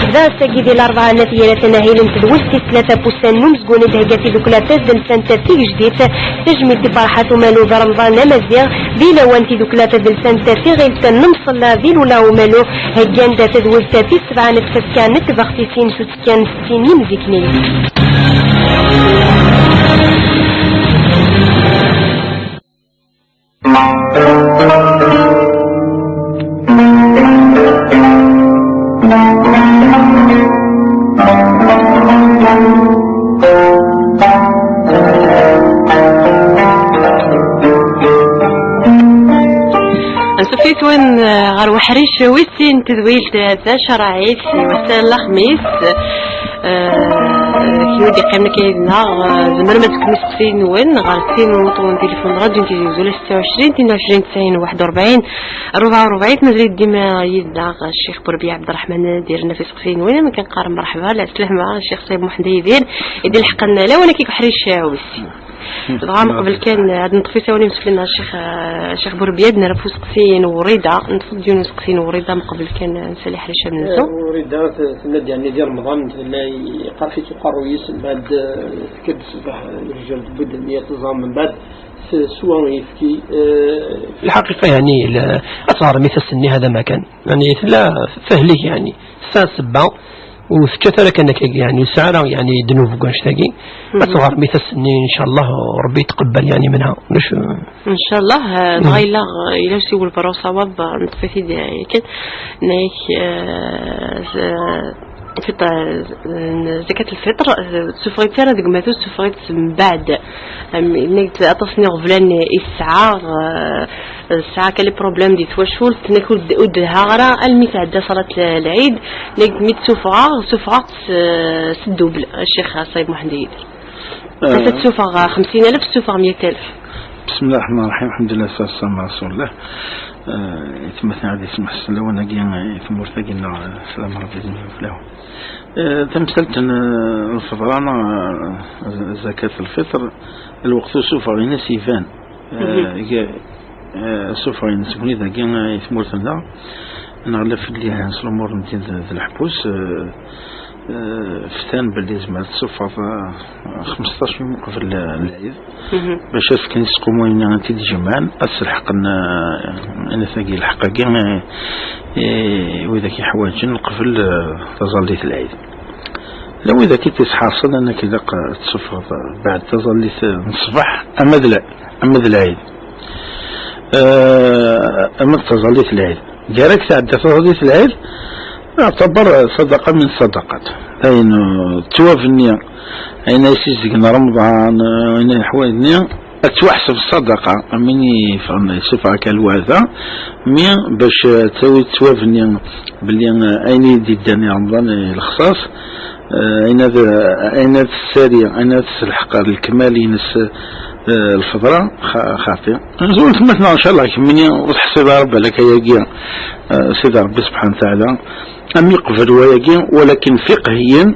Tebda ass-agi di Larebɛa n At Yiraten ahil n tedwilt tis tlata n wussan n umezgun i d-thegga tidukkla tazdelsant tigejdit, tajmilt i Ferḥat Umalu d Remḍan Amaziɣ, di lawan tidukkla tadelsant tiɣilt n Mṣella di Lula Umalu, heggan-d tadwilt tis sebɛa n tfaska n tbeɣtisin s uttekkan settin n yimziknin. Ansuf yis-wen, eh, ɣer uḥric wis sin n tedwilt tacerɛit i wass-a n lexmis. Eh, kra i d-yeqqimen akka yid-neɣ, eh, tzemrem ad tefkem iseqsiyen-nwen ɣer sin n wuṭṭun n tilifun n Radio Tizi Uzzu, setta u ɛecrin, tnin u ɛecrin, tesɛin, waḥed u rebɛin, rebɛa u rebɛin. Mazal-it dima yid-neɣ Ccix Burbiya Ɛebderreḥman, ad d-yerren ɣef iseqsiyen-nwen. Am akken qqaren merḥba, lɛeslama, Ccix Ṣayeb Muḥend Yidir, i d-ilḥeqen lawan-agi deg uḥric wis sin. Dɣa, mqbel kan ad neṭṭef isawalen imseflin ɣer Ccix, eh, Ccix Burbiya, ad nerr ɣef useqsi n Wrida. Neṭṭef-d yiwen n useqsi n Wrida mqbel kan ad nsali ḥric amenzu. Eh, Wrida t-, tenna-d, yeɛni, di Remḍan tella yeqqar-itt uqerruy-is, mbeɛd, eh, tekka-d ṣṣbeḥ, eh, lejjal tewwi-d lmeyya, teẓẓa, mbeɛd teswa ayefki, eh, Lḥaqiqa, yeɛni, la, ad tɣerrem i tass-nni, hada ma kan. Yeɛni, tella tehlik, yeɛni, tesɛa ssebba, ur teččat ara kan akka, yeɛni, ur tesɛi ara, yeɛni, ddnub deg wannect-agi. Mhm. Ad tɣerrem i tass-nni, ncallah, Rebbi yetqebbal, yeɛni, menha. Ulac, eh, ncallah, eh, dɣa yella, eh, yella usiwel berra uṣawab, eh, neṭṭef-it-id, eh, yakan, nek, eh, z-, fitr, eh, zakat lfitr, eh, ur tessufeɣ-itt ara deg umatu, tessufeɣ-itt mbeɛd. Am, nek aṭas n iɣeblan i tesɛa, eh, Tesɛa kan les problèmes di twacult, nek ur d-, ur d-telha ara almi tɛedda ṣalat l-, lɛid, nek mi tt-sufɣeɣ, sufɣeɣ-tt s, s ddubl, a Ccix Ṣayeb Muḥend Yidir. Ass-a ttessufeɣ xemsin alaf, ttessufeɣ meyya alaf. بسم الله الرحمن الرحيم. الحمد لله والصلاة والسلام على رسول الله. Eh, itmaten ad ismeḥ s lawan-agi, eh, tmurt-agi-nneɣ, eh, slam Rebbi d fell-awen. Eh, tamsalt n, eh, lfeḍra neɣ, eh, zakat lfitr, lweqt usufeɣ-ines iban. Eh, ga-, eh, asufeɣ-ines dagi, eh, i tmurt-nneɣ, neɣ la fell-i s lumuṛ n din d, d leḥbus, eh, eh, ftan belli zemret tessufeɣ, eh, xmesṭac yum qbel, eh, lɛid, bac ad fken isqumuyen-nni i t-id-jemɛen, ad selḥqen, eh, anat-agi, lḥeqq-agi, eh, i widak iḥwaǧen qbel, eh, taẓallit n lɛid. La widak i t-isḥaṣen, anak ilaq ad tessufɣeḍ beɛd taẓallit n ṣṣbeḥ ama d la-, ama d lɛid. Eh, ama d taẓallit n lɛid. Gar-ak tɛedda taẓallit n lɛid, taɛtabar ṣadaqa min ṣṣadaqat. Ayen, eh, ttwabenni, ayen ay s-izedgen Remḍan, eh, ayen ay ḥwayen-nni, ad twaḥseb ṣṣadaqa, am win yeffɣen yessufeɣ akka lweɛda, mi bac, eh, tawi ttwabenni belli, eh, ayen i d-iddan i Remḍan, eh, lexṣaṣ, eh, ayen ad, ayen ad tessari, ayen ad tesselḥeq ar lekmal-ines, eh, lfeḍra, xa-, xaṭi. Zul tmetna, ncallah, kemmini ur teḥṣiḍ ara balak ayagi, eh, Sidi Rebbi subḥanahu wa taɛala, am yeqbel wayagi, walakin fiqhiyen,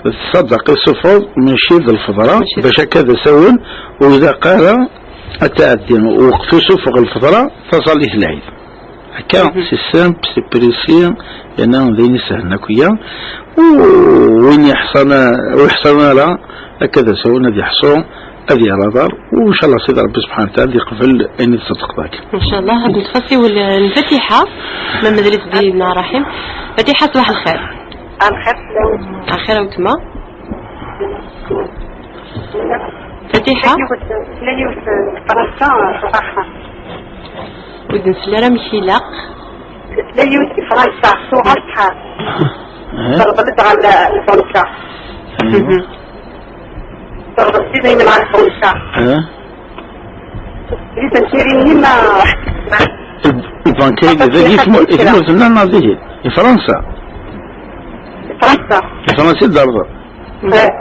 ṣṣadaqa isuffeɣ, mačči d lfeḍra, mačči d bac akka d asawen, ur ilaq ara ad tɛeddi weqt usuffeɣ lfeḍra, taẓallit n lɛid. Akka, c'est simple, c'est précis, yerna d ayen isehlen akk-ya. U win yeḥṣan, ur yeḥṣan ara, akka d asawen ad yeḥṣu, ad yerr aḍar, u ncallah Sidi Rebbi subḥanahu wa taɛala ad yeqbel ayen i tṣeddqeḍ akka. Ncallah, ad neṭṭef asiwel n Fatiḥa, ma mazal-itt dinna, Raḥim. Fatiḥa, ṣbaḥ lxir. Lxir fell-awen. Lxir a weltma. Fatiḥa. Tella yiwet, tella yiwet n Fransa, ṣbaḥ. Ur d-nsell ara amek ilaq. Tella yiwet di Fransa, tuɣal tḥar. Eh? Terḍel-d ɣer Fransa. Mhm. Terḍel-d idrimen ɣer Fransa. Eh? Di tentirin-nni ma. Lbanka dagi i tmurt-nneɣ neɣ dihin? I Fransa? Fransa. Fransa i d-terḍel. Eh.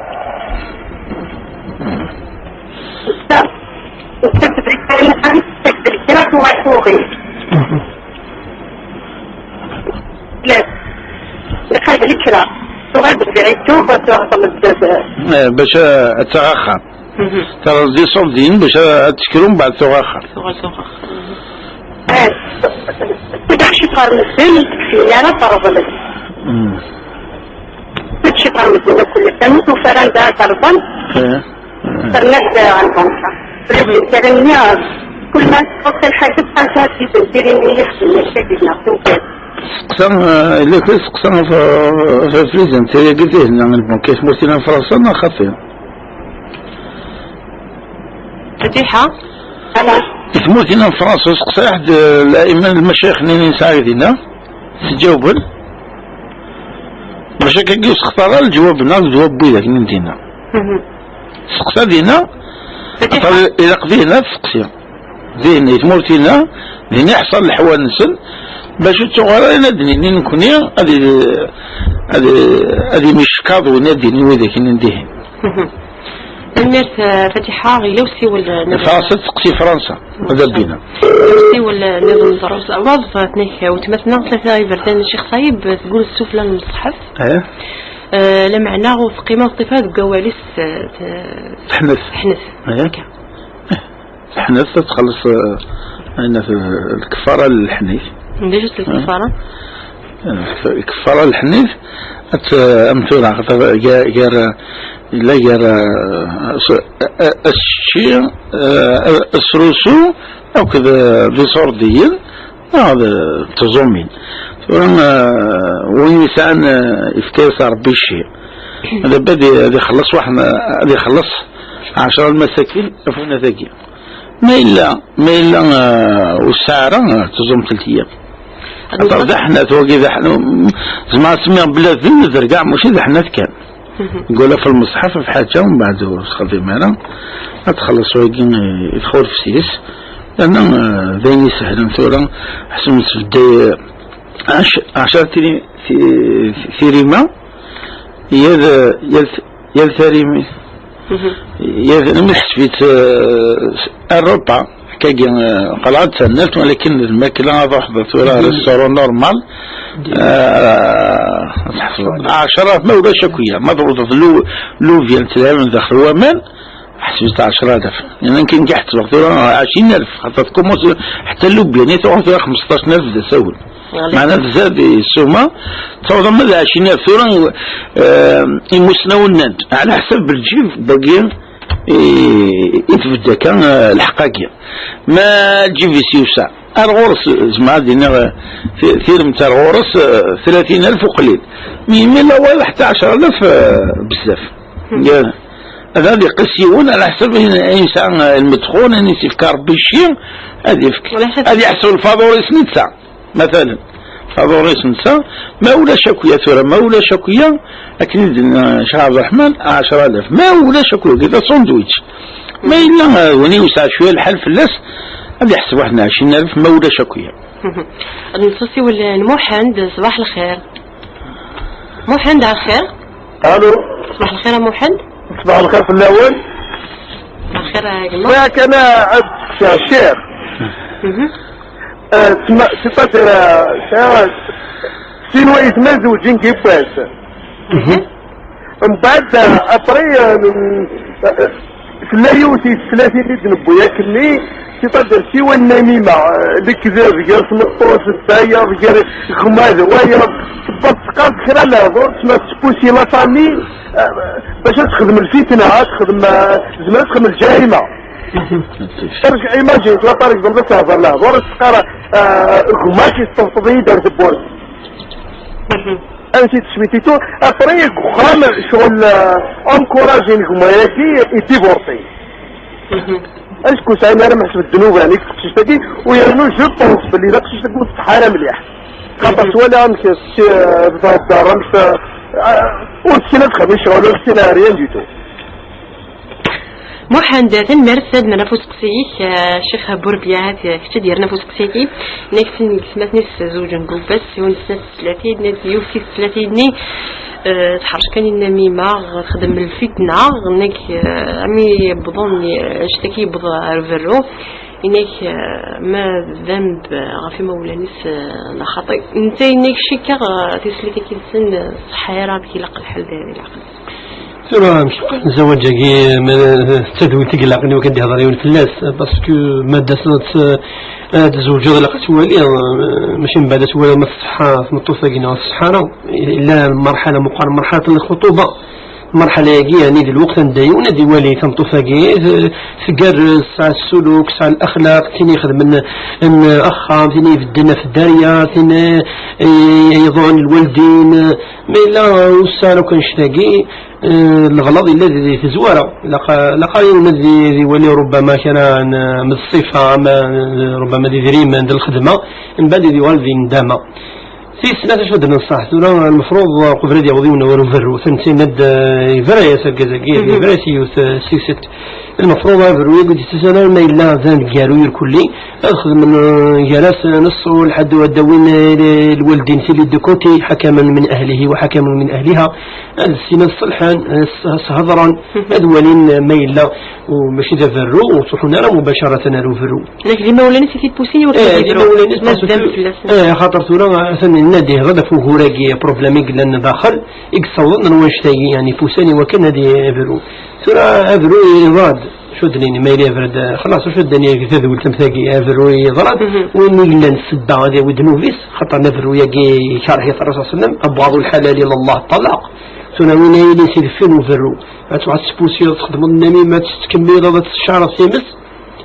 Ixeddem kra. Tuɣal-d deg Ɛitub, ad tuɣal tmeddurt. Eh, bac, eh, ad taɣ axxam. Mhm. Terreḍ-d iṣurdiyen bac ad, ad tekru, mbeɛd tuɣ axxam. Tuɣal tuɣ axxam. Eh, ur d-aɣ cit ɣer medden, ur d-tekfi ara terḍel-d. Mm. Ur d-aɣ cit ɣer medden akk. Tamurt ufar anda ara terḍel. Eh. Terna-d ɣer lbanka. Ula d lkara-nni, kul ma txuṣṣ lḥaǧa, tqaɛed tiden tirin-nni yexdem akka deg-neɣ tugar. Seqsa, eh, illa kra seqsa ɣef, ɣef, ɣef lizam tayagi tihenna lbanka i tmurt-ina n Fransa neɣ xaṭi? Fatiḥa? Ala. I tmurt-ina n Fransa, seqsa ḥedd, eh, lɛiman, lmacayix-nni nesɛa dinna, tǧawben. Maca akka i sextar ara lǧwab-nneɣ d ddwab n widak n dinna. Mhm. Seqsa dinna, Fatiḥa. Aṭas ilaq dinna ad tseqsi. Din, i tmurt-ina, din iḥṣel leḥwal-nsen, bac ur ttuɣ ara ayen ad d-nini nekni, ad i-, ad i-, ad imickaḍ win ad d-inin widak-nni dihin. Mhm. Tanemmirt, eh, Fatiḥa, ɣila usiwel, eh, niḍen. Fransa teqsi Fransa, ad abina. Usiwel, eh, niḍen ẓer-, waḍ, eh, tnek, eh, wetmatna, tlata iberdan n Ccix Ṣayib, eh, tgul sufla n lmeṣḥaf. Eh? Eh, lameɛna ur teqqim ara teṭṭif ara deg wawal-is, eh, te-, Teḥnet. Teḥnet. Eh? Akka. Teḥnet, ad txelleṣ, eh, ayen at-, lkeffara n leḥnit. D acu-tt lkeffara? Eh, lkeffara n leḥnit, ad t-, am tura, xaṭer gar, gar, yella gar, eh, s-, eh, asečči, eh, asrusu, akked, eh, d iṣurdiyen, neɣ d, d tẓumin. Tura, eh, win yesɛan, eh, yefka-yas Ṛebbi cci. Ad, ad, ad ixelleṣ waḥed, ad ixelleṣ ɛecṛa lmasakin ɣef winat-agi. Ma yella, ma yella, eh, ur tesɛi ara, eh, tẓumt n tiyam. Aṭas d aḥnat wagi, d aḥnat, zemreɣ ad semmiɣ bla ddem, d rgaɛ, mačči d aḥnat kan. Mhm. Yeqqel ɣef lmeṣḥaf ɣef ḥaǧa, mbeɛd ur texdim ara, ad txelleṣ wagi, eh, i txulef seg-s. Yerna, eh, d ayen isehlen tura, ḥseb nettbedday, eh, ɛec-, ɛecṛa tiri-, ti-, tirima, yal, yal, yal tarimi. Mhm. Yal, mi tesfit, eh, Arupa, akkagi, eh, qelɛet tannalt, walakin d lmakla ad ruḥeḍ tura restaurant normal, eh, ad tḥefḍeḍ. Ɛecṛa, ma ulac akk ya, ma tewwḍeḍ lu-, lubya n tedɛiwin daxel waman, ḥesbet ɛecṛa alaf. Yerna nekk, nekk ḥesbeɣ tura ɛecrin alaf, xaṭer tkumus ḥetta lubya-nni tuɣal tura xmesṭac alaf d asawen. Meɛna tzad i ssuma, tawḍem ad ɛecrin alaf tura, eh, imusnawen nnan-d, ɛla ḥsab lǧib dagi i, i tbedd akka, eh, lḥeqq-agi. Ma lǧib-is yusa, ar ɣur-s, zemreɣ ad iniɣ, eh, ti-, tiremt ar ɣur-s, eh, tlatin alaf uqlil. Mi, mi la wayeḍ ḥetta ɛecṛa alaf, eh, bezzaf. Hmm. Ya, ad, ad iqis yiwen, ɛla ḥsab ayen, ayen yesɛa, eh, lmedxul, ayen i s-ifka Ṛebbi cci, ad ifk, ɛla ḥsab ad iḥseb lfaḍur-is netta. Matalan, aḍuris netta, ma ulac akk ya tura, ma ulac akk ya, akken i d-yenna Ccix Ɛebderreḥman, ɛecṛa alaf. Ma ulac akk ya, d asandwich. Ma yella, eh, win yesɛa cwiya lḥal fell-as, ad iḥseb waḥed n ɛecrin alaf, ma ulac akk ya. Mhm. Ad nsiwel n Muḥend, ṣbaḥ lxir. Muḥend, ar xir. Allo. Ṣbaḥ lxir a Muḥend. Ṣbaḥ lxir fell-awen. Ṣbaḥ lxir a gma. Bɣiɣ kan ad d-steqsiɣ ccix. Mhm. Euh, tma-, c'est-à-dire, euh, sɛiɣ sin waytma zewǧen deg yiwwas. Mhm. Mbeɛd, euh, après, euh, euh, tella yiwet i tlatin i d-newwi akkenni, c'est-à-dire siwa Namima, euh, lekdeb gar tmeṭṭut d tayeḍ, gar gma d wayeḍ, tewweḍ teqqar-d kra lehdur, tma tessekusi la famille, euh, bac ad texdem lfitna, ad texdem, euh, tezmer ad texdem lǧarima. Imagine, tu vois, par exemple, ad tehder lehdur, ad teqqar, euh, gma-k yesṭebṭeb-iyi-d ar tewwurt. Mhm. Ansi teswit et tout, après, deg uxxam, ccɣel, euh, encourage-in gma-agi, idivorti. Mhm. Est-ce que sɛin ara meḥseb ddnuba-nni deg teqcict-agi, u yernu je pense belli taqcict-agi ur tṣeḥḥa ara mliḥ. Xaṭer twala amek s-, euh, thedder, amek, euh, euh, ur tessin ad texdem ccɣel, ur tessin rien du tout. Muḥend, tanemmirt. Ad nerr ɣef usteqsi-ik, eh, Ccix Burbiya, eh, kečč ad yerr ɣef usteqsi-agi. Nekk sin n gtmaten-is zewǧen deg ubas, yiwen sna tlatin, nekk yiwet tis tlatin-nni, eh, teḥrec kan i Namima, texdem lfitna, nekk, eh, ami yewweḍ, eh, ccet-agi yewweḍ ar berru, inek, eh, ma d ddenb, eh, ɣef imawlan-is, eh, neɣ xaṭi. Netta inek cikkeɣ, eh, tislit-agi-nsen, eh, ṣṣeḥḥa ara ad ilaq lḥal di, di leɛqel. Tura, amek yeqqar, zzwaǧ-agi, ma d tadwilt i ilaqen i wakken ad d-ihḍer yiwen fell-as, parce que ma d-taseḍ ad, ad tzewǧeḍ, ilaq ad twaliḍ, eh, mačči mbeɛd ad twaliḍ ma tṣeḥḥa tmeṭṭut-agi neɣ tṣeḥḥa ara. Yella lmerḥala meqqar, merḥala n lxuṭuba. Lmerḥala-agi, yeɛni, d lweqt anda yiwen ad iwali tameṭṭut-agi, t-, tgerrez, tesɛa ssuluk, tesɛa laxlaq, tin ixedmen n axxam, tin ibedden ɣef dderya, tin, eh, yeḍran lwaldin, ma yella ur tesɛa akk annect-agi, eh, leɣlaḍ yella di, di tezwara. Ilaq, ilaq yiwen ad i-, ad iwali rubbama kra n, m d ṣṣifa, ama, eh, rubbama d idrimen, d lxedma, mbeɛd ad yuɣal di nndama. Tis snat, acu ad d-nenṣaḥ tura, lmefruḍ, eh, qbel ad yaweḍ yiwen ɣer uberru, tansin ad, eh, yebra-yas argaz-agi, yebra-yas i yiwet, eh, s tiset. Lmefruḍ aberru-agi ur d-yettas ara ma yella d aneggaru irkelli, ad xedmen, eh, gar-asen ṣṣulḥ, ad, ad d-awin, eh, lwaldin tili de côté, ḥakamen min ahlihi wa ḥakamen min ahliha, ad ssin ad ṣelḥen, ad s-, ad s-hedren, ad walin, eh, ma yella, u mačči d aberru, ur ttruḥun ara mubacaratan ar uberru. Nekk d imawlan-is i t-ipusin i wakken ad d-ibru. D imawlan-is, ma parce que, eh, xaṭer tura, atan yenna-d ihḍa-d ɣef ugur-agi, problème i yellan daxel, i yessawḍen ar wannect-agi, yani, pusan i wakken ad ibru. Tura aberru yeḍra-d, acu d-nini, ma yella yebra-d, xlaṣ, acu d-nini, tadwilt am tagi, aberru yeḍra-d, win i yellan ssebba ad yawi ddnub-is, xaṭer aberru-agi ikerh-it Ṛṛasul ṣalla Llahu ɛalayhi wa sallam, أبغض الحلال إلى الله الطلاق. Tura win ay yellan si deffir n uberru, ad tṛuḥ ad tespusiḍ, txedmeḍ nnamima, ad tettkemmileḍ, ad teccaṛeḍ times,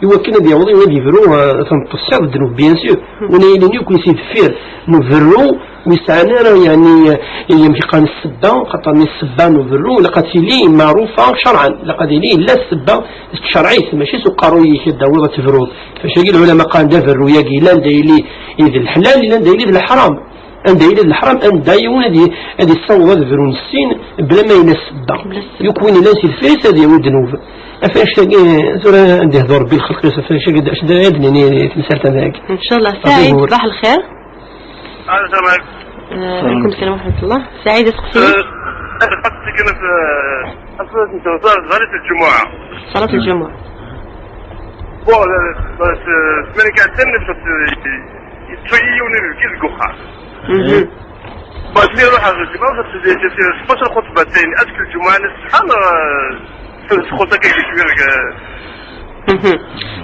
i wakken ad yaweḍ, ad yebru, eh, tameṭṭut, tesɛiḍ ddnub, bien sûr. Win ay yellan akk si deffir n uberru, ur yesɛan ara, yani, eh, amek yeqqaren, ssebba, xaṭer-nni ssebba n uberru, ilaq ad tili maɛrufa cerɛan, ilaq ad yili yella ssebba tecreɛ-it, mačči s uqerruy-ik ad d-tawiḍ ad tebruḍ. Fac-agi lɛulama qqaren d aberru-yagi, yella anda yili d leḥlal, yella anda yili d leḥram. Anda yella d leḥram, anda yiwen ad y-, ad yessaweḍ ad brun ssin, bla ma yella ssebba. Bla ssebba. Yakk win yellan si deffir-is ad yawi ddnub. Ɣef annect-agi, tura ad ihdur Rebbi lxelq-is, ɣef annect-agi, d acu d, ad d-nini i temsalt am tagi. Inchallah. Saɛid, ugur. Ṣbaḥ lxir. Alo, salam ɛlikum. Eh, ɛlikum salam wa rahmatullah. Saɛid, asteqsi-ik? Eh, asteqsi kan, eh, asteqsi n tewẓar, ẓalit lǧumuɛa. Ṣalat lǧumuɛa. Bon, eh, eh, ssmana iɛeddan, yeṭṭef-iyi yiwen uyefki deg uxxam. Mhm. Bon, mi ruḥeɣ ɣer lǧemɛa, tebda lxutba tayni, est-ce que lǧemɛa-nni ṣṣeḥḥa neɣ, eh, txuṣṣ akka cwiya deg, eh, Mhm.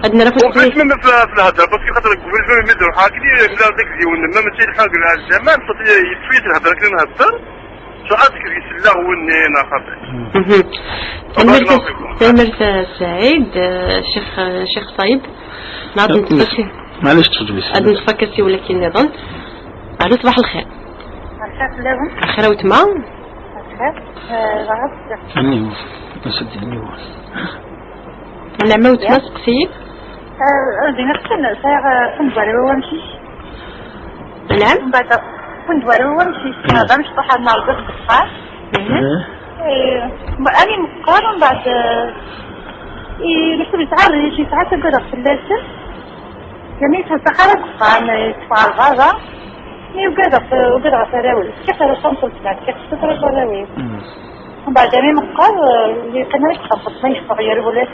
Ad nara ur fhimeɣ ma f-, f lhedra, parce que xaṭer deg ubrid mi d-ruḥeɣ akken, mlaleɣ-d akked yiwen, ma mačči lḥuq n lǧameɛ, yeṭṭef-iyi-d lhedra akken nhedder, so est-ce que yesleɣ win-nni neɣ xaṭi. Mhm. Tanemmirt, tanemmirt a Saɛid, eh, Ccix, eh, Ccix Ṭayeb. Nɛad neṭṭef-ak. Maɛlic, tfeddel. Ad neṭṭef-ak asiwel akken nniḍen. Alo, ṣbaḥ lxir. Lxir fell-awen. Lxir a weltma. Lxir. Eh, aniwa? Ass-a d aniwa? Nɛam a weltma, steqsi-yi. Eh, din akken sɛiɣ, eh, kund war wawamcic. Nɛam? Mbeɛd kund war wawamcic. Nɛam. D amecṭuḥ ad nerbeḥ deg uxxam. Mhm. Eh, ma-, ani meqqar, mbeɛd, eh, i-, nekk yesɛa rric, yesɛa tagadeɣ fell-asen. Yerna yettweṣṣax ara deg uxxam, eh, yeṭṭef ɣer berra. Mi ugadeɣ, ugadeɣ ɣef arraw-is. Kif ara ṭṭanṭelt, mbeɛd kif ara ṭṭanṭelt arraw-is. Mm. Mbeɛd, ami meqqar, eh, yeqqim ara deg uxxam, xas ma yeffeɣ, yerwel ulac.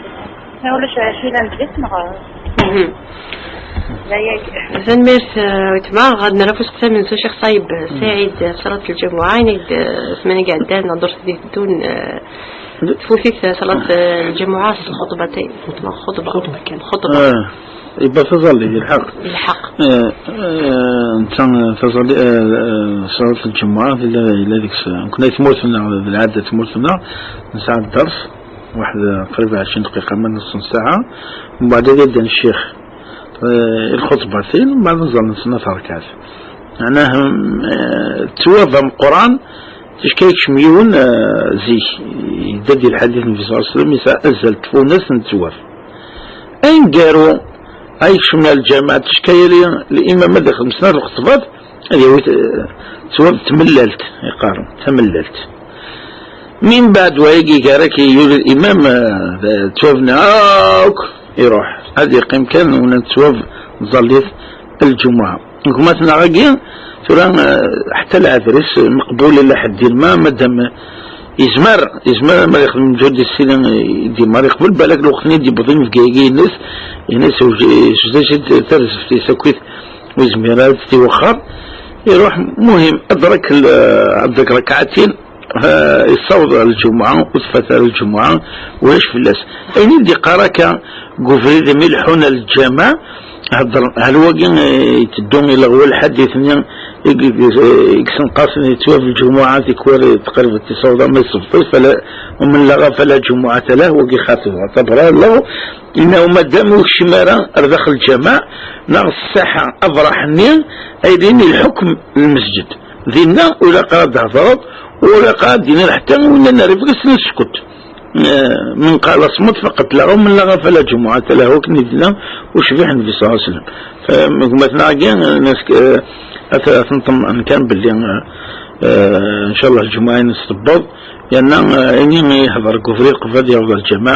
Ma ulac acu yellan deg-s, neɣ? Mhm. D ayagi. Tanemmirt, eh, weltma. Ɣad nerra ɣef usteqsi amenzu, Ccix Ṭayeb, eh, Saɛid, eh, ṣalat lǧamuɛa, ini-d, eh, ssmana iɛeddan, neɣ ddurt i d-iteddun, eh, tfut-it, eh, ṣalat, eh, lǧamuɛa s lxuṭba tay-, xuṭba, xuṭba. Xuṭba kan. Xeṭṭba. Ah, yebba taẓallit, yelḥeq. Yelḥeq. Eh, eh, netta, eh, taẓalli-, eh, eh, ṣalat lǧemɛa, yella, yella deg-s, eh, nekni tmurt-nneɣ, d lɛada tmurt-nneɣ, nesɛa dders, waḥed, eh, qrib ɛecrin dqiqa, ma nus n ssaɛa, mbeɛd ad yaddan ccix, eh, i lxuṭbatin, mbeɛd ad ẓallen snat rkaɛat. Meɛnah, eh, ttwab ameqqran, ticka yekcem yiwen, eh, zik, yedda di lḥadit n Nnbi ṣalla Llahu ɛalayhi wa sallam, yesɛa azal n tfunast n ttwab. Aneggaru, ay yekcem ar lǧameɛ, ticka yali limam ad ixdem snat lxeṭbat, ad yawi t-, ttwab tmellalt, yeqqaren, tamellalt. Min baɛd wayagi gar-ak yuli limam, eh, ttwabna akk, iruḥ. Ad yeqqim kan wina ttwab ẓallit lǧumuɛa. Gma-tneɣ-agi, tura, eh, ḥetta lɛader-is meqbul ila ḥedd din, ma madam yezmer, yezmer ma yexdem lǧhud-is sini, eh, dima yeqbel, balak lweqt-nni d-yewweḍ inebgi-agi-ines, ines sewjed-as-id tarzeft-is akkit, ur yezmir ara ad tt-iwexxer. Iruḥ, muhim, adrak l-, adrak rakɛatin, eh, yessaweḍ ɣer lǧumuɛa, ur tfat ara lǧumuɛa, ulac fell-as. Ayen i d-iqqar akka deg ubrid mi leḥḥun ar lǧameɛ, heddren, hal wagi, eh, iteddu ileɣwa lḥadit-nni i, i, i, i yessenqasen yettwab lǧumuɛa, tikwal tqerreb tisaweḍ ama yessebṭ-it, fala, ومن لغى فلا جمعة له, wagi xaṭi, tabra, lɣu, inna uma dam ur kcim ara ar daxel lǧameɛ, neɣ ṣṣaḥa, abraḥ-nni, ay din i lḥukm lmesǧid. Dinna, ur ilaq ara d-thedreḍ, ur ilaq ara d-tiniḍ ḥetta win ara ifk ad s-nessekut. Eh, من قال اصمت فقد لغى ومن لغى فلا جمعة له, akken i d-yenna ucbiḥ Nnbi صلى الله عليه وسلم. Gma-tneɣ-agi, eh, ad t-, ad t-neṭṭem kan belli, eh, eh, ncallah lǧumuɛa-ines tewweḍ, yerna, eh, ayen i yehder deg ubrid qbel ad yaweḍ ɣer lǧameɛ,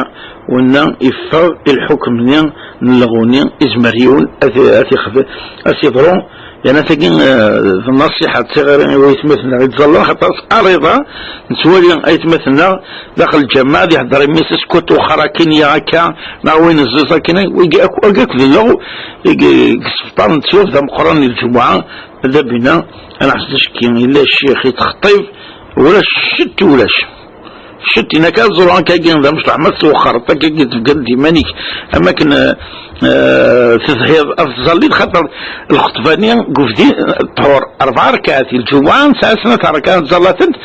winna iffeɣ i lḥukm-nni n lɣu-nni, izmer yiwen ad, ad t-ixdem, ad s-yeḍru. Yerna tagi, eh, d nnṣiḥa d tiɣri i waytmaten-nneɣ i yettẓallan, xaṭer ariḍa nettwali aytmaten-nneɣ daxel lǧameɛ ad ihedder i mmi-s, "Sskut, wexxer akin ya akka, neɣ win ẓẓiẓ akin." Wigi akk, wigi akk d lleɣw i, i yessebṭaren ttwab d ameqqran i lǧumuɛa. Ad abina, ad neḥsed acki, yella ccix yettxeṭṭib, ulac ccet, ulac ccet, inak ad ẓruɣ akkagi d amecṭuḥ, ma tettwexxreḍ akkagi tebgan d iman-ik, am akken, eh, eh, tezhiḍ, ad tẓalliḍ, xaṭer lxeṭba-nni deg ubdin, eh, ṭhur, rebɛa rkaɛat, i lǧumuɛa nesɛa snat rkaɛat ẓallatent,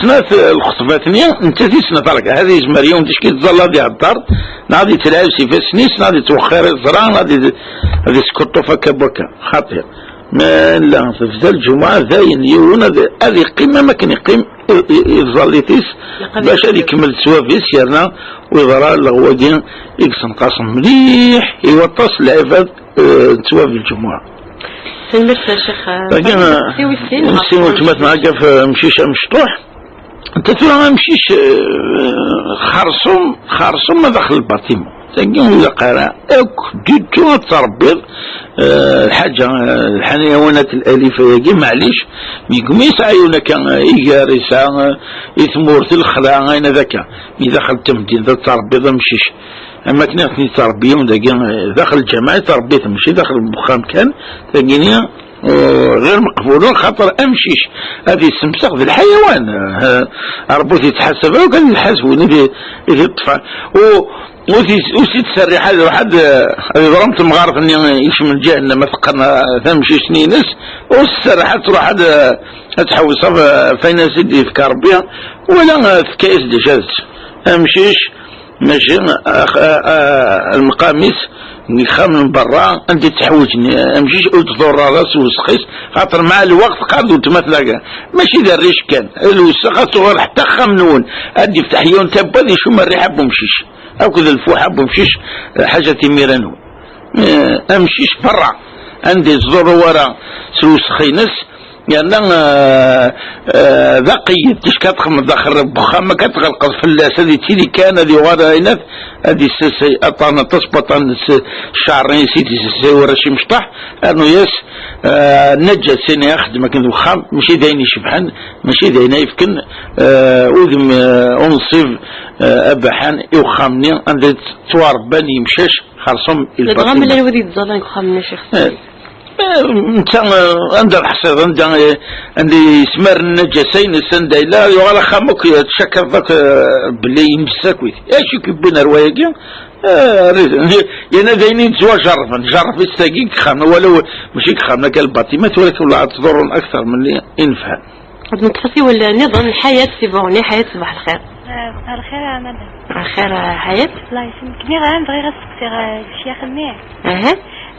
snat, eh, lxeṭbat-nni, nettat i snat rkaɛat, ad yezmer yiwen ticki tẓalla ad ihedder, neɣ ad yettlaɛib s ifassen-is, neɣ ad yettwexxir iẓra, neɣ ad, ad yeskuṭṭuf akka n wakka, xaṭi. Ma la tebda lǧumuɛa, dayen yiwen ad, ad yeqqim am akken yeqqim i, i, i tẓallit-is, bac ad ikemmel ttwab-is, yerna ur yeḍra leɣwagi i yessenqasen mliḥ i waṭas n lɛibad, eh, n ttwab lǧumuɛa. Tanemmirt a Ccix. Dagi, eh, si weltma-tneɣ ɣef, eh, amcic amecṭuḥ. Anta tura amcic, eh, xerṣum, xerṣum ma daxel lbatima. Tagi ur ilaq ara akk du tout ad terbiḍ, eh, lḥaǧa, eh, lḥayawanat lalifa-agi, maɛlic, mi gumi yesɛa yiwen akka, eh, iger, yesɛa, eh, i tmurt, lexla, ayen ad akka. Mi daxel temdint ad terbiḍ amcic. Am akken i ten-yettrebbi daxel lǧameɛ i terebbiḍ, mačči daxel uxxam kan, tagini, eh, ɣir meqbul, xaṭer amcic ad yessemsex d lḥayawan, eh, Ṛebbi ur t-yettḥasab ara, kan yettḥasab win i t-, i t-yeṭṭfen. U, u t-, u s-yettserriḥ ad iruḥ ad, ad iḍrem temɣart-nni ikcem lǧahennam, ad teqqen, eh, tamcict-nni-ines, u s-tserriḥ ad truḥ ad, ad tḥewwes ɣef, ɣef wayen as-d-yefka Ṛebbi, wala, eh, tefka-yas-d acu ad t-, amcic, Mačči ax-, a, a, lmeqam-is deg yexxamen n berra, anda i t-ḥwiǧen, amcic ur t-ḍurr ara s lwesq-is, xaṭer mɛa lweqt qqar-d weltma-tneɣ, mačči d rric kan, lwesq ad tuɣal ḥetta axxam-nwen, ad d-ifteḥ yiwen tawwurt ad icum rriḥa n wemcic, akked lfuḥa n wemcic, ḥaǧa timira-nwen. Eh, amcic berra, anda yettḍurru ara s lwesq-ines, yerna, eh, eh, d aqeyyed, ticki ad txedmeḍ daxel n wexxam, akka tɣelqeḍ fell-as, ad yettili kan, ad yuɣal d ayen ad, ad yessasay aṭan, aṭas n waṭan s cceɛr-is i d-yessasay warrac imecṭaḥ, rnu-yas, eh, nnaǧasa-nni axeddem akken d wexxam, mačči d ayen icebḥen, mačči d ayen ay yefken, eh, udem, eh, unṣib, eh, abaḥan i wexxam-nni anda ttwarebban yemcac xerṣum i lbaṭel. Ladɣa ma llan wid yettẓallan deg uxxam-nni, Ccix. Eh, eh, netta, eh, anda lḥṣiḍ, anda, eh, anda yesmar nnaǧasa-ines, anda yella, yuɣal axxam akk, eh, tcakreḍ akk, eh, belli yemsisakit. Acu i k-yewwin ar wayagi? Eh, rrid, yerna d ayen i nettwajerrben, jerreb-itt tagi deg yexxamen, walaw mačči deg yexxamen, akka lbaṭima, tura wala ad ttḍurrun akter melli i nefhem. Ad neṭṭef asiwel nniḍen, Ḥayat si Buɣni. Ḥayat, ṣṣbeḥ lxir. Eh, ṣṣbeḥ lxir a madam. Lxir, eh, Ḥayat. Allah yesselmek. Nniɣ-am bɣiɣ ad steqsiɣ, eh, ccyax-nni. Aha.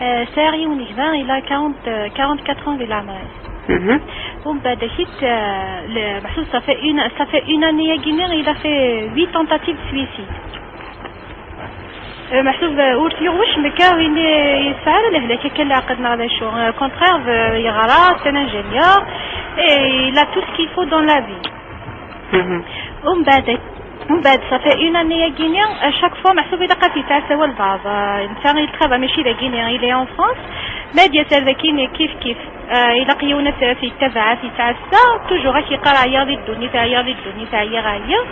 Eh, sɛiɣ yiwen gma, il a quarante, eh, quarante-quatre ans di leɛmer-is. Mhm. Umbeɛd akit, eh, le-, meḥsub ça fait une, ça fait une année-agi-nni, il a fait huit tentatives de suicide. Eh, meḥsub, eh, ur t-yuɣ wacemma akka, win, eh, yesɛa ara lehlak akka n leɛqel neɣ d acu. Eh, au contraire, eh, yeɣra, c'est un ingénieur, et il a tout ce qu'il faut dans la vie. Mhm. Umbeɛd, umbeɛd, ça fait une année-agi-ni, à chaque fois, meḥsub ilaq ad t-yettɛassa walbeɛḍ. Ah, netta il travaille mačči dagi-ni, il est en France. Ma d-yas ar dagi-ni, kif kif. Ah, ilaq yiwen ad t-, ad t-yettabaɛ, ad t-yettɛassa. Toujours ad k-yeqqar: "Ɛyiɣ di ddunit, ɛyiɣ di ddunit, ɛyiɣ, ɛyiɣ."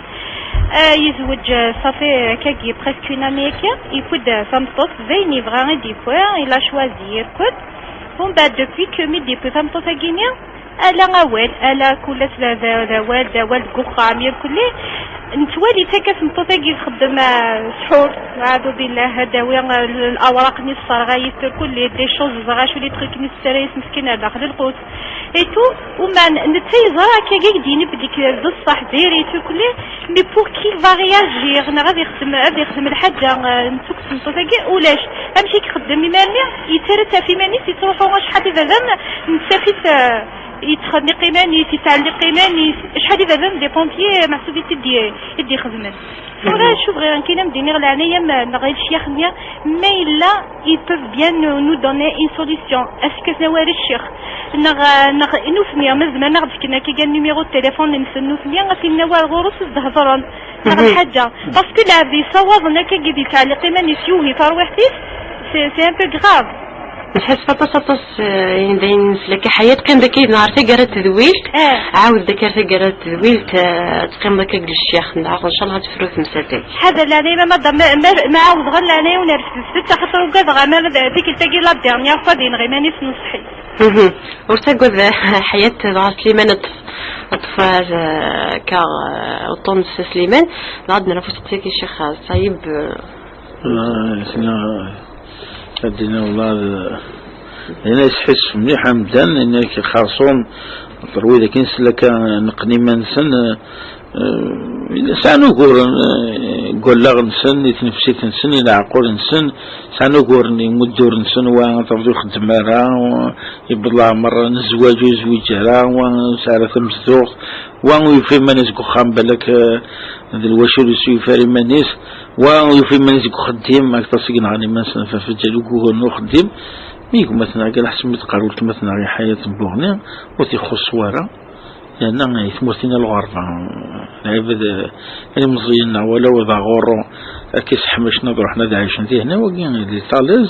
Ah, yezweǧ, ah, ça fait, ah, kagi, presque une année akka. Yewwi-d, ah, tameṭṭut, d ayen yebɣa i d-yewwi, il a choisi, écoute. Umbeɛd, depuis que mi d-yewwi tameṭṭut-agi-ni, ala awal, ala kul ass d, d, d awal, d awal deg uxxam, irkelli. Nettwali takka tmeṭṭut-agi txeddem, ah, sḥur, aɛudu billah, ad d-tawi, ah, l-, lawraq-nni tesserɣay-it, irkelli, des choses, ẓer acu les trucs-nni tessara-yas meskin ar daxel lqut. Et tout, uma n-, netta yeẓra akka i d-yini belli k-, d ṣṣeḥ, diri-t, irkelli, mais pour qu'il va réagir, neɣ ad ixdem, ad ixdem lḥaǧa, ah, n tmeṭṭut-agi, ulac. Amek i ixeddem iman-nni? Yettarra-tt ɣef iman-is, yettruḥu acḥal d baba-m, nettaf-it, ah, yettxenniq iman-is, yettɛelliq iman-is. Acḥal d baba-m des pompiers, meḥsub i t-id-, i d-ixedmen. Tura acu bɣiɣ kan ad m-d-iniɣ, leɛnaya-m, neɣ i lecyax-nni, ma yella, ils peuvent bien nous, nous donner une solution. Est-ce que nawar ccix? Neɣ, neɣ nutni, ma zemren ad ɣ-d-fken akka kan numéro de téléphone-nsen nutni, ad t-in-nawi ar ɣur-s ad s-d-hedren. Neɣ lḥaǧa. Parce que lɛebd yessawaḍen akka i d-yettɛelliq iman-is, yuhi tarwiḥt-is, c'est, c'est un peu grave. Nḥaseb aṭas, aṭas, eh, ayen d ayen nesla akka, Ḥayat, qqim dagi ɣer taggara n tedwilt. Eh. Ɛawed dagi ɣer taggara n tedwilt, eh, teqqimeḍ akka deg lecyax, ndeɣ, ncallah ad tefru temsalt-agi. Ḥader leɛnaya, ma, ma, ma, ma ɛawdeɣ leɛnaya ur nerfed sett, axaṭer ugadeɣ amer d tikkelt-agi la dernière fois ad yenɣ iman-is, nṣeḥ-it. Mhm. Ur ttagad, Ḥayat, dɣa Sliman ad ṭṭef, ad ṭṭef, eh, akka, eh, uṭṭun s Sliman, dɣa ad nerfu seqsi-k i Ccix Ṣayib, eh, Ah, sina, ad d-iniɣ, wallah, d-, dinna yesḥissef mliḥ amdan, dinna xerṣum, xaṭer wid akken slaka neqqen iman-nsen, eh, eh, sɛan uguren, eh, deg wallaɣ-nsen, i tnefsit-nsen, i leɛqul-nsen, sɛan uguren i muddur-nsen, wa terḍu ixeddem ara, wa yewweḍ leɛmer n zzwaǧ ur yezwiǧ ara, wa ur yesɛi ara tamezduɣt, wa ur yufi iman-is deg uxxam, balak, eh, d lwacul ur yufi ara iman-is, wa yufa iman-is deg uxeddim, akteṛ seg yenɣan iman-nsen ɣef lǧal uguren n uxeddim. Mi gma-tneɣ, ɣer ḥseb mi teqqar weltma-tneɣ i Ḥayat n Buɣni, ur t-ixuṣṣ wara. Yerna i tmurt-ina lɣerba, lɛibad, eh, ilemẓiyen neɣ wala wid aɣurru, akka i seḥmacen ad ruḥen ad ɛicen dihna, wagi di Taliz,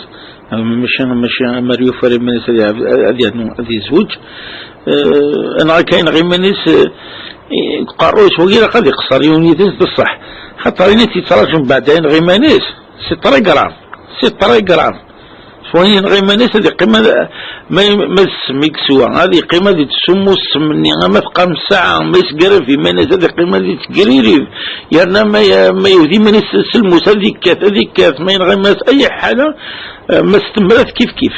eh, mačči, mačči amar yufa ara iman-is ad iɛab-, ad yernu ad yezweǧ. Eh, neɣ akka yenɣ iman-is, eh, deg uqerruy-is, wagi ilaq ad iqeṣṣer yiwen yid-s d ṣṣeḥ. Xaṭer ayen i t-yettraǧun beɛda yenɣ iman-is, c'est très grave, c'est très grave. S wayen yenɣ iman-is ad yeqqim ad, ma, ma d ssem i yeswa, ad yeqqim ad yettsummu ssem-nni, ama teqqam ssaɛa, ma yesgar ɣef iman-is ad yeqqim ad yettgririb, yerna ma, ma yewwet iman-is s lmut ad yekkat, ad yekkat, ma yenɣ iman-is ay ḥala, eh, ma s temrat kif kif.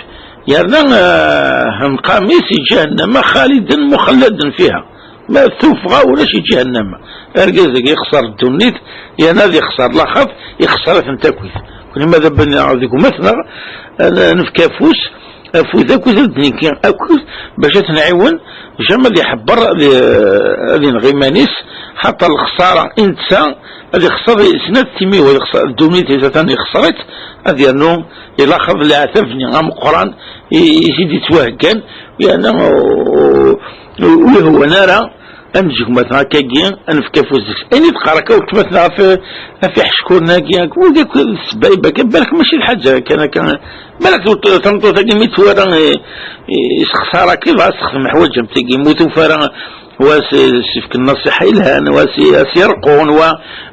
Yerna, eh, nnqam-is i ǧahennama xaliden muxalladen fiha. Ma tuffɣa ulac i ǧahennama. Argaz-agi ixṣer ddunit, yerna ad ixṣer laxert, ixṣer-iten akk. Kuni ma d abana deg umat-nneɣ, ad nefk afus, afud akked ad d-nekki akked, bac ad t-nɛiwen, jam ad iḥebber, ad, ad ineɣ iman-is, xaṭer lexṣara i netta, ad ixṣer i snat timiwa, ad ixṣer ddunit-is, atan ixṣer-itt, ad yernu ilaxeḍ leɛtab-nni ameqqran i, i s-id-ittwaheggan, yerna ur, ur, ur ihwan ara, ad neǧǧ gma-tneɣ akkagi, ad nefk afus deg-s. Ayen i teqqar akka weltma-tneɣ ɣef, ɣef iḥeckuren-agi, wid akk d ssebba, balak mačči d lḥaǧa kan akka. Balak tameṭṭut-agi mi twala, eh, eh, isexsar akka, dɣa ad texdem ḥwaǧ am tigi, mu tufa ara wa s-, s-ifk nnṣiḥa yelhan, wa s-, a s-irqun, wa,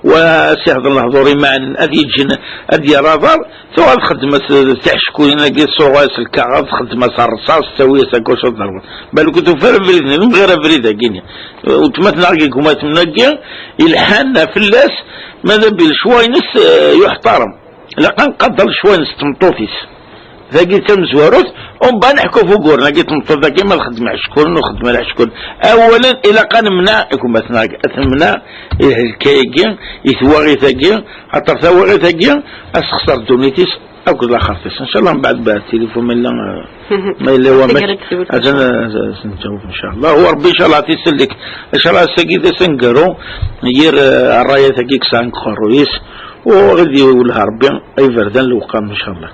wa a s-ihḍer lehḍur imeɛnen, ad yeǧǧen, ad yerr aḍar, tuɣal txeddem-as tiḥeckuyin-agi, tsuɣ-as lkaɣeḍ, txeddem-as rrṣaṣ, tawi-as akk acu ad ḍerben. Balku tufa ara abrid-nni, mɣir abrid-agi-nni. Weltma-tneɣ deg umaten-agi, ilḥan fell-as, ma d abil ccwa-ines, eh, yuḥtarem. Ilaq ad nqader ccwa-ines d tmeṭṭut-is. Dagi d tamezwarut, umbeɛd neḥku ɣef uguren-agi, tmeṭṭut-agi ma txeddem iḥeckuren ur txeddem ara iḥeckuren. Awalen, ilaq ad nemneɛ, i umaten-agi, ad temneɛ, i lhelka-agi, i twaɣit-agi, xaṭer tawaɣit-agi, ad sexṣer ddunit-is, akked laxert-is. Ncallah mbeɛd, mbeɛd tilifun, ma yella, ma yella wamek, ad n-, ad s-nǧaweb, ncallah. Huwa Rebbi, ncallah, ad t-isellek. Ncallah, ass-agi d ass aneggaru, yir, eh, rrayat-agi i yesɛan deg uqerruy-is. وغادي يولها ربي يبردان الوقام إن شاء الله.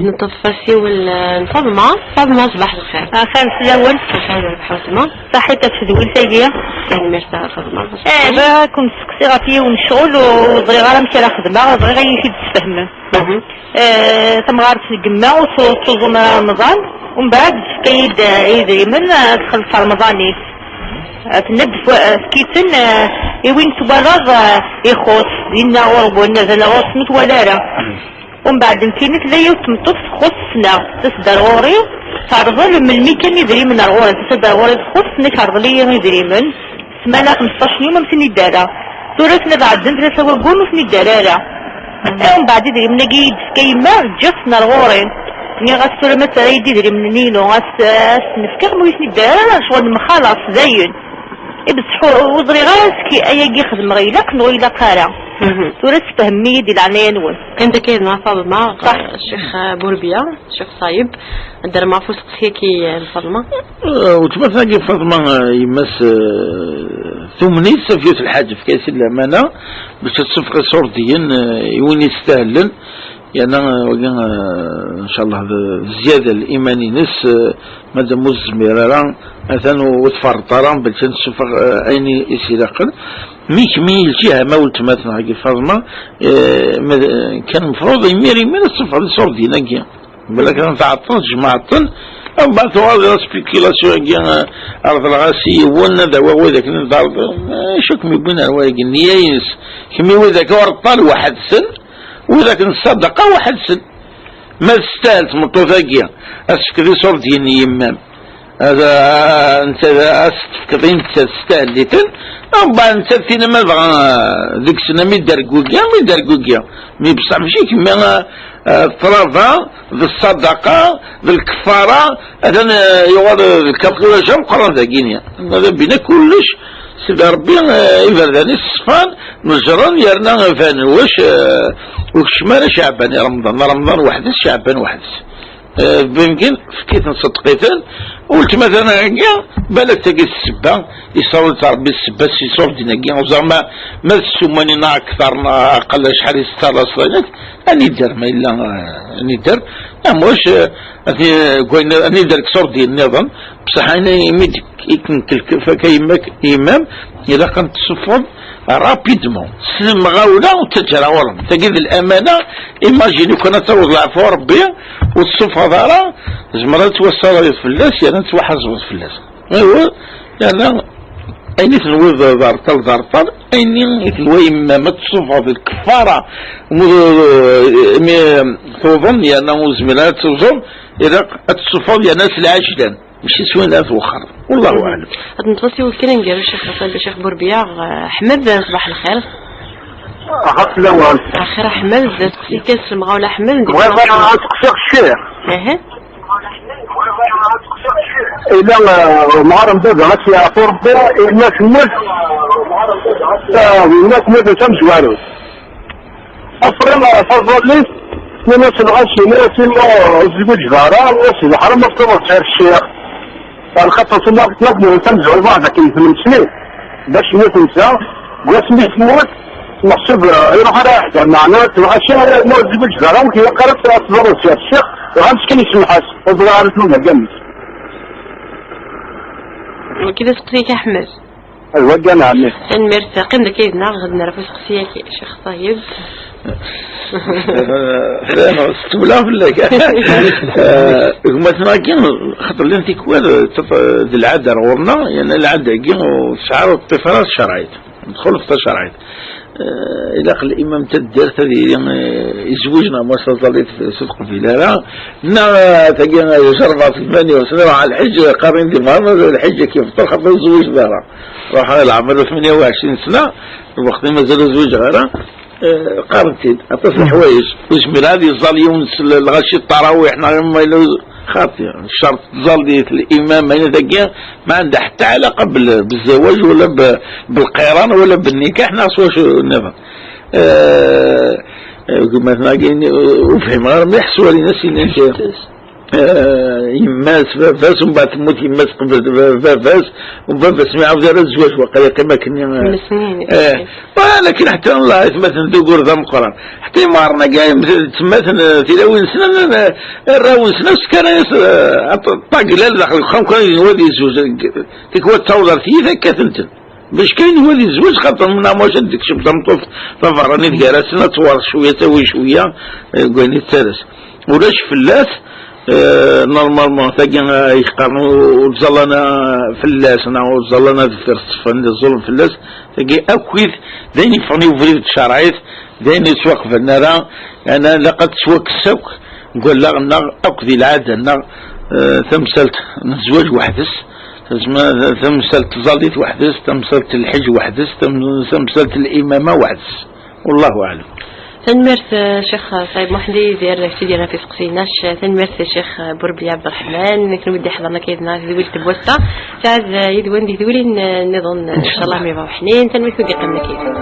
نطفى سيول، آه، نفاطمة. فاطمة، صباح الخير. آه، خير سلاون. خير الحوسمة. صحيت التدويل تاقية. كان مرتاح فاطمة. آه، بغا كنت سقسي غا فيه ونشغل وزري غا مشي راه خدمة، زري غا يفيد تفهمه. آه، تمغارت الجمة وتوزن رمضان، ومن بعد كيد، آه، يدري من، آه، دخل في رمضان. آه، تنبت و-، آه، سكيتن، آه، إي وين تبرر، آه، يخص، دينا غرب، وإن ذا الغرب، سمت ولا لا. ومن بعد نتيني تلا يوت مطف تخص سنة، تصدر غوري، ترضل من الميكان يدري من الغوري، تصدر غوري تخص سنة، ترضل لي يدري من، سمانا خمسطاش يوم، أمسين يدارا. ثورة سنة بعد ذنب ثلاثة وقون وسنة يدارا لا. إيه، ومن بعد يدري من أجيد، كيما جفنا الغوري. ني غاس ثورة ما ترى يدري من نينو، غاس، غاس نفكر مو يسني يدارا لا، شغل مخلص زين. إيه، بصح وزري غاس كي أيا يخدم غيلك، نو إلا قارا. ثورة تفهمي دي العناية نون. كان ذا كاين مع فاطمة، صح. الشيخ بوربيا، الشيخ صايب، دار مع فوس قسيكي الفاطمة. آه، وتمثل كيف فاطمة، آه، يمس، آه، ثمني سفيوت الحاجة في كيس الأمانة، باش تصفقي صورديا، آه، يوين يستاهلن. يعني، آه، وقال، آه، إن شاء الله ذ-، زيادة الإيمان ينس، آه، مادام مزمير راه، أثان وتفرط راه، باش نصفق، آه، أين يسيرقن. مي كمي الجهة ما ولتماتنا هاكي فاطمة، آه، ما-، كان مفروض يمير، يمير الصفقة صورديا ناكي. بالك أنا تعطلت، جمعتن. أم بعد تغادر سبيكيلاسيون كي، آه، أرض الغاسي، ونا دوا وذاك الدار، آه، شو كم يبين هو يقول نيايس. كم يقول ذاك ورطال واحد سن، وذاك الصدقة واحد سن. ما تستاهل تمطو ذاكيا. أسك ذي صور ديال يمام. هذا، آه، أنت أس تفكرين تستاهل ليتن. أم بعد أنت فينا ما بغا، آه، ديك السنة مي دار كوكيا، مي دار كوكيا. مي بصح ماشي كما، آه، آه، الطرافة، ذي الصدقة، ذي الكفارة، هذا، آه، يغاد الكفارة جا مقرن ذا كينيا. هذا بينا كلش، سيدي ربي، آه، يبرداني الصفان، نجران، يرنا فان، واش، آه، وكش ما شعبان رمضان، رمضان وحدس، شعبان وحدس. آه، بيمكن فكيت نصدقيتن، قلت مثلًا هكا، بالك تلقى السبة، يصور ربي السبة، سي صور دينا كي، وزعما ما السومانينا أكثر، أقل شحال يستاهل أصلًا، أني دار ما إلا، آه، أني دار، أموش، آه، أني، كوين، أني دار كسور ديال النظام، بصح أنا يمد يكنكل كيف كيما إمام، إلا كنت تصفر رابيدمون، سلم غاولا وتجرى ورم. تجد الأمانة، إيماجيني كنا توض العفو ربي وتصفر دارا، زمرا توصل فلاس، يعني توحزوز فلاس. إيوا، يعني، أين تنوي دار طل دار طل، أين تنوي إما ما تصفر الكفارة، مو-، مي-، توظن، يعني، وزميلات توظن، إذا تصفر، يعني، سلعة جدًا. ماشي سوينا في وخر. والله أعلم. هاد النقطة سي وكرا ندير الشيخ حسن، الشيخ بوربيا، آه، أحمد، صباح الخير. أخاف الأول. آخر أحمد، سقسي كان سلم غاولا أحمد. بغيت أنا نسقسي الشيخ. إيه. إلا، آه، معرم بابا غاسي يعرفوا ربي، إلا سميت، آه، إلا سميت أنت مزوارو. أصلاً، أصلاً لي، لما سبعة سنين، سيما الزواج دارا، وسي الحرام، ما تطلبش غير الشيخ. الخطة سيما، تنظم وتنزع بعض كي ثمان سنين. باش يموت نساء، قاس مية موت، محسوب، آه، يروح على واحد، معناه، تبغى شيء، ما الزواج دارا، وكي قرأت أصلاً الشيخ، الشيخ، وغمس كان يسمحس، وضغارت لنا جنب. وكذا سقسيك أحمد. ايوا، كان عمي. تنميرت، قيم داك يدنا، غد نعرفو سقسية كي شيخ طيب. لا، لا، ستبلا فلاك. آه، هما تما كي خاطر لين تيكوال، تف-، د العادة غورنا، يعني العادة كي وشعار الطفرات شرعيت. ندخل في التشرعيت. آه، إلا قال الإمام تدير تديري، آه، يزوجنا ما صليت في صدق في لا. نا، تاقي، آه، جربت ثمانية وعشرين، راح الحج، قارن دي مهما الحج كيف ترخب الزوج دارا. راح العمر ثمانية وعشرين سنة، الوقت ما زال الزوج غيره. آه، قارنتين، أطاس الحوايج. وزمير هذه الظال يوم نسل-، الغاشي التراويح، نعم، ما يلو خاطي. الشرط الظال ديال الإمام، هنا ذاك ما عنده حتى علاقة بال-، بالزواج ولا ب-، بالقيران ولا بالنكاح، ناس واش النظام. آه، آه، مثلًا كاين، آه، وفهم غير مليح سوالي ناس اللي نجي. Eh, yemma-s, baba-s, umbeɛd temmut yemma-s qbel ba-, baba-s, u baba-s mi iɛawed ara zzwaǧ, waqila yeqqim akkenni, eh, Xemsnin. Eh, walakin ḥetta Allah, atmaten d ugur d ameqqran. Ḥetta imɣaren-agi, ttemmaten, eh, tilawin-nsen, eh, arraw-nsen, askan-as, eh, ṭ-, ṭaglal daxel uxxam, kan yenwa ad yezweǧ, tikwal ttaweḍ ar tiyita, kkaten-ten. Bac kan yenwa ad yezweǧ, xaṭer menna mac ad d-tekcem tameṭṭut taberranit gar-asen, ad tewreṣ cwiya, tawi cwiya, eh, deg wayen i tettalas. Ulac fell-as, eh, normalement, tagi, eh, yeqqaren ur, ur ttẓallan, eh, fell-as, neɣ ur ttẓallan ad deffir ṣṣeffan, ur ẓẓullen fell-as, tagi akk d ayen yeffɣen i ubrid n tcerɛit, d ayen ur yettwaqbalen ara, yeɛni ilaq ad tettwakkes akk deg wallaɣ-nneɣ, akk di lɛada-nneɣ, eh, tamsalt n zzwaǧ weḥd-s, tazma-, tamsalt n tẓallit weḥd-s, tamsalt n lḥeǧ weḥd-s, tam-, tamsalt n limama weḥd-s. Wallahu aɛlam. Tanemmirt, eh, Ccix Ṣayib Muḥend, Yidir Sidi ɣef iseqsiyen-a. Tanemmirt, Ccix Burbi Ɛebderreḥman, kenwi d-iḥeḍren akka yid-neɣ di tedwilt n wass-a. Saɛad, eh, yid-wen di tedwilin, eh, nniḍen, eh, incallah, mi ṛuḥnin. Tanemmirt wid yeqqimen akka yid-neɣ.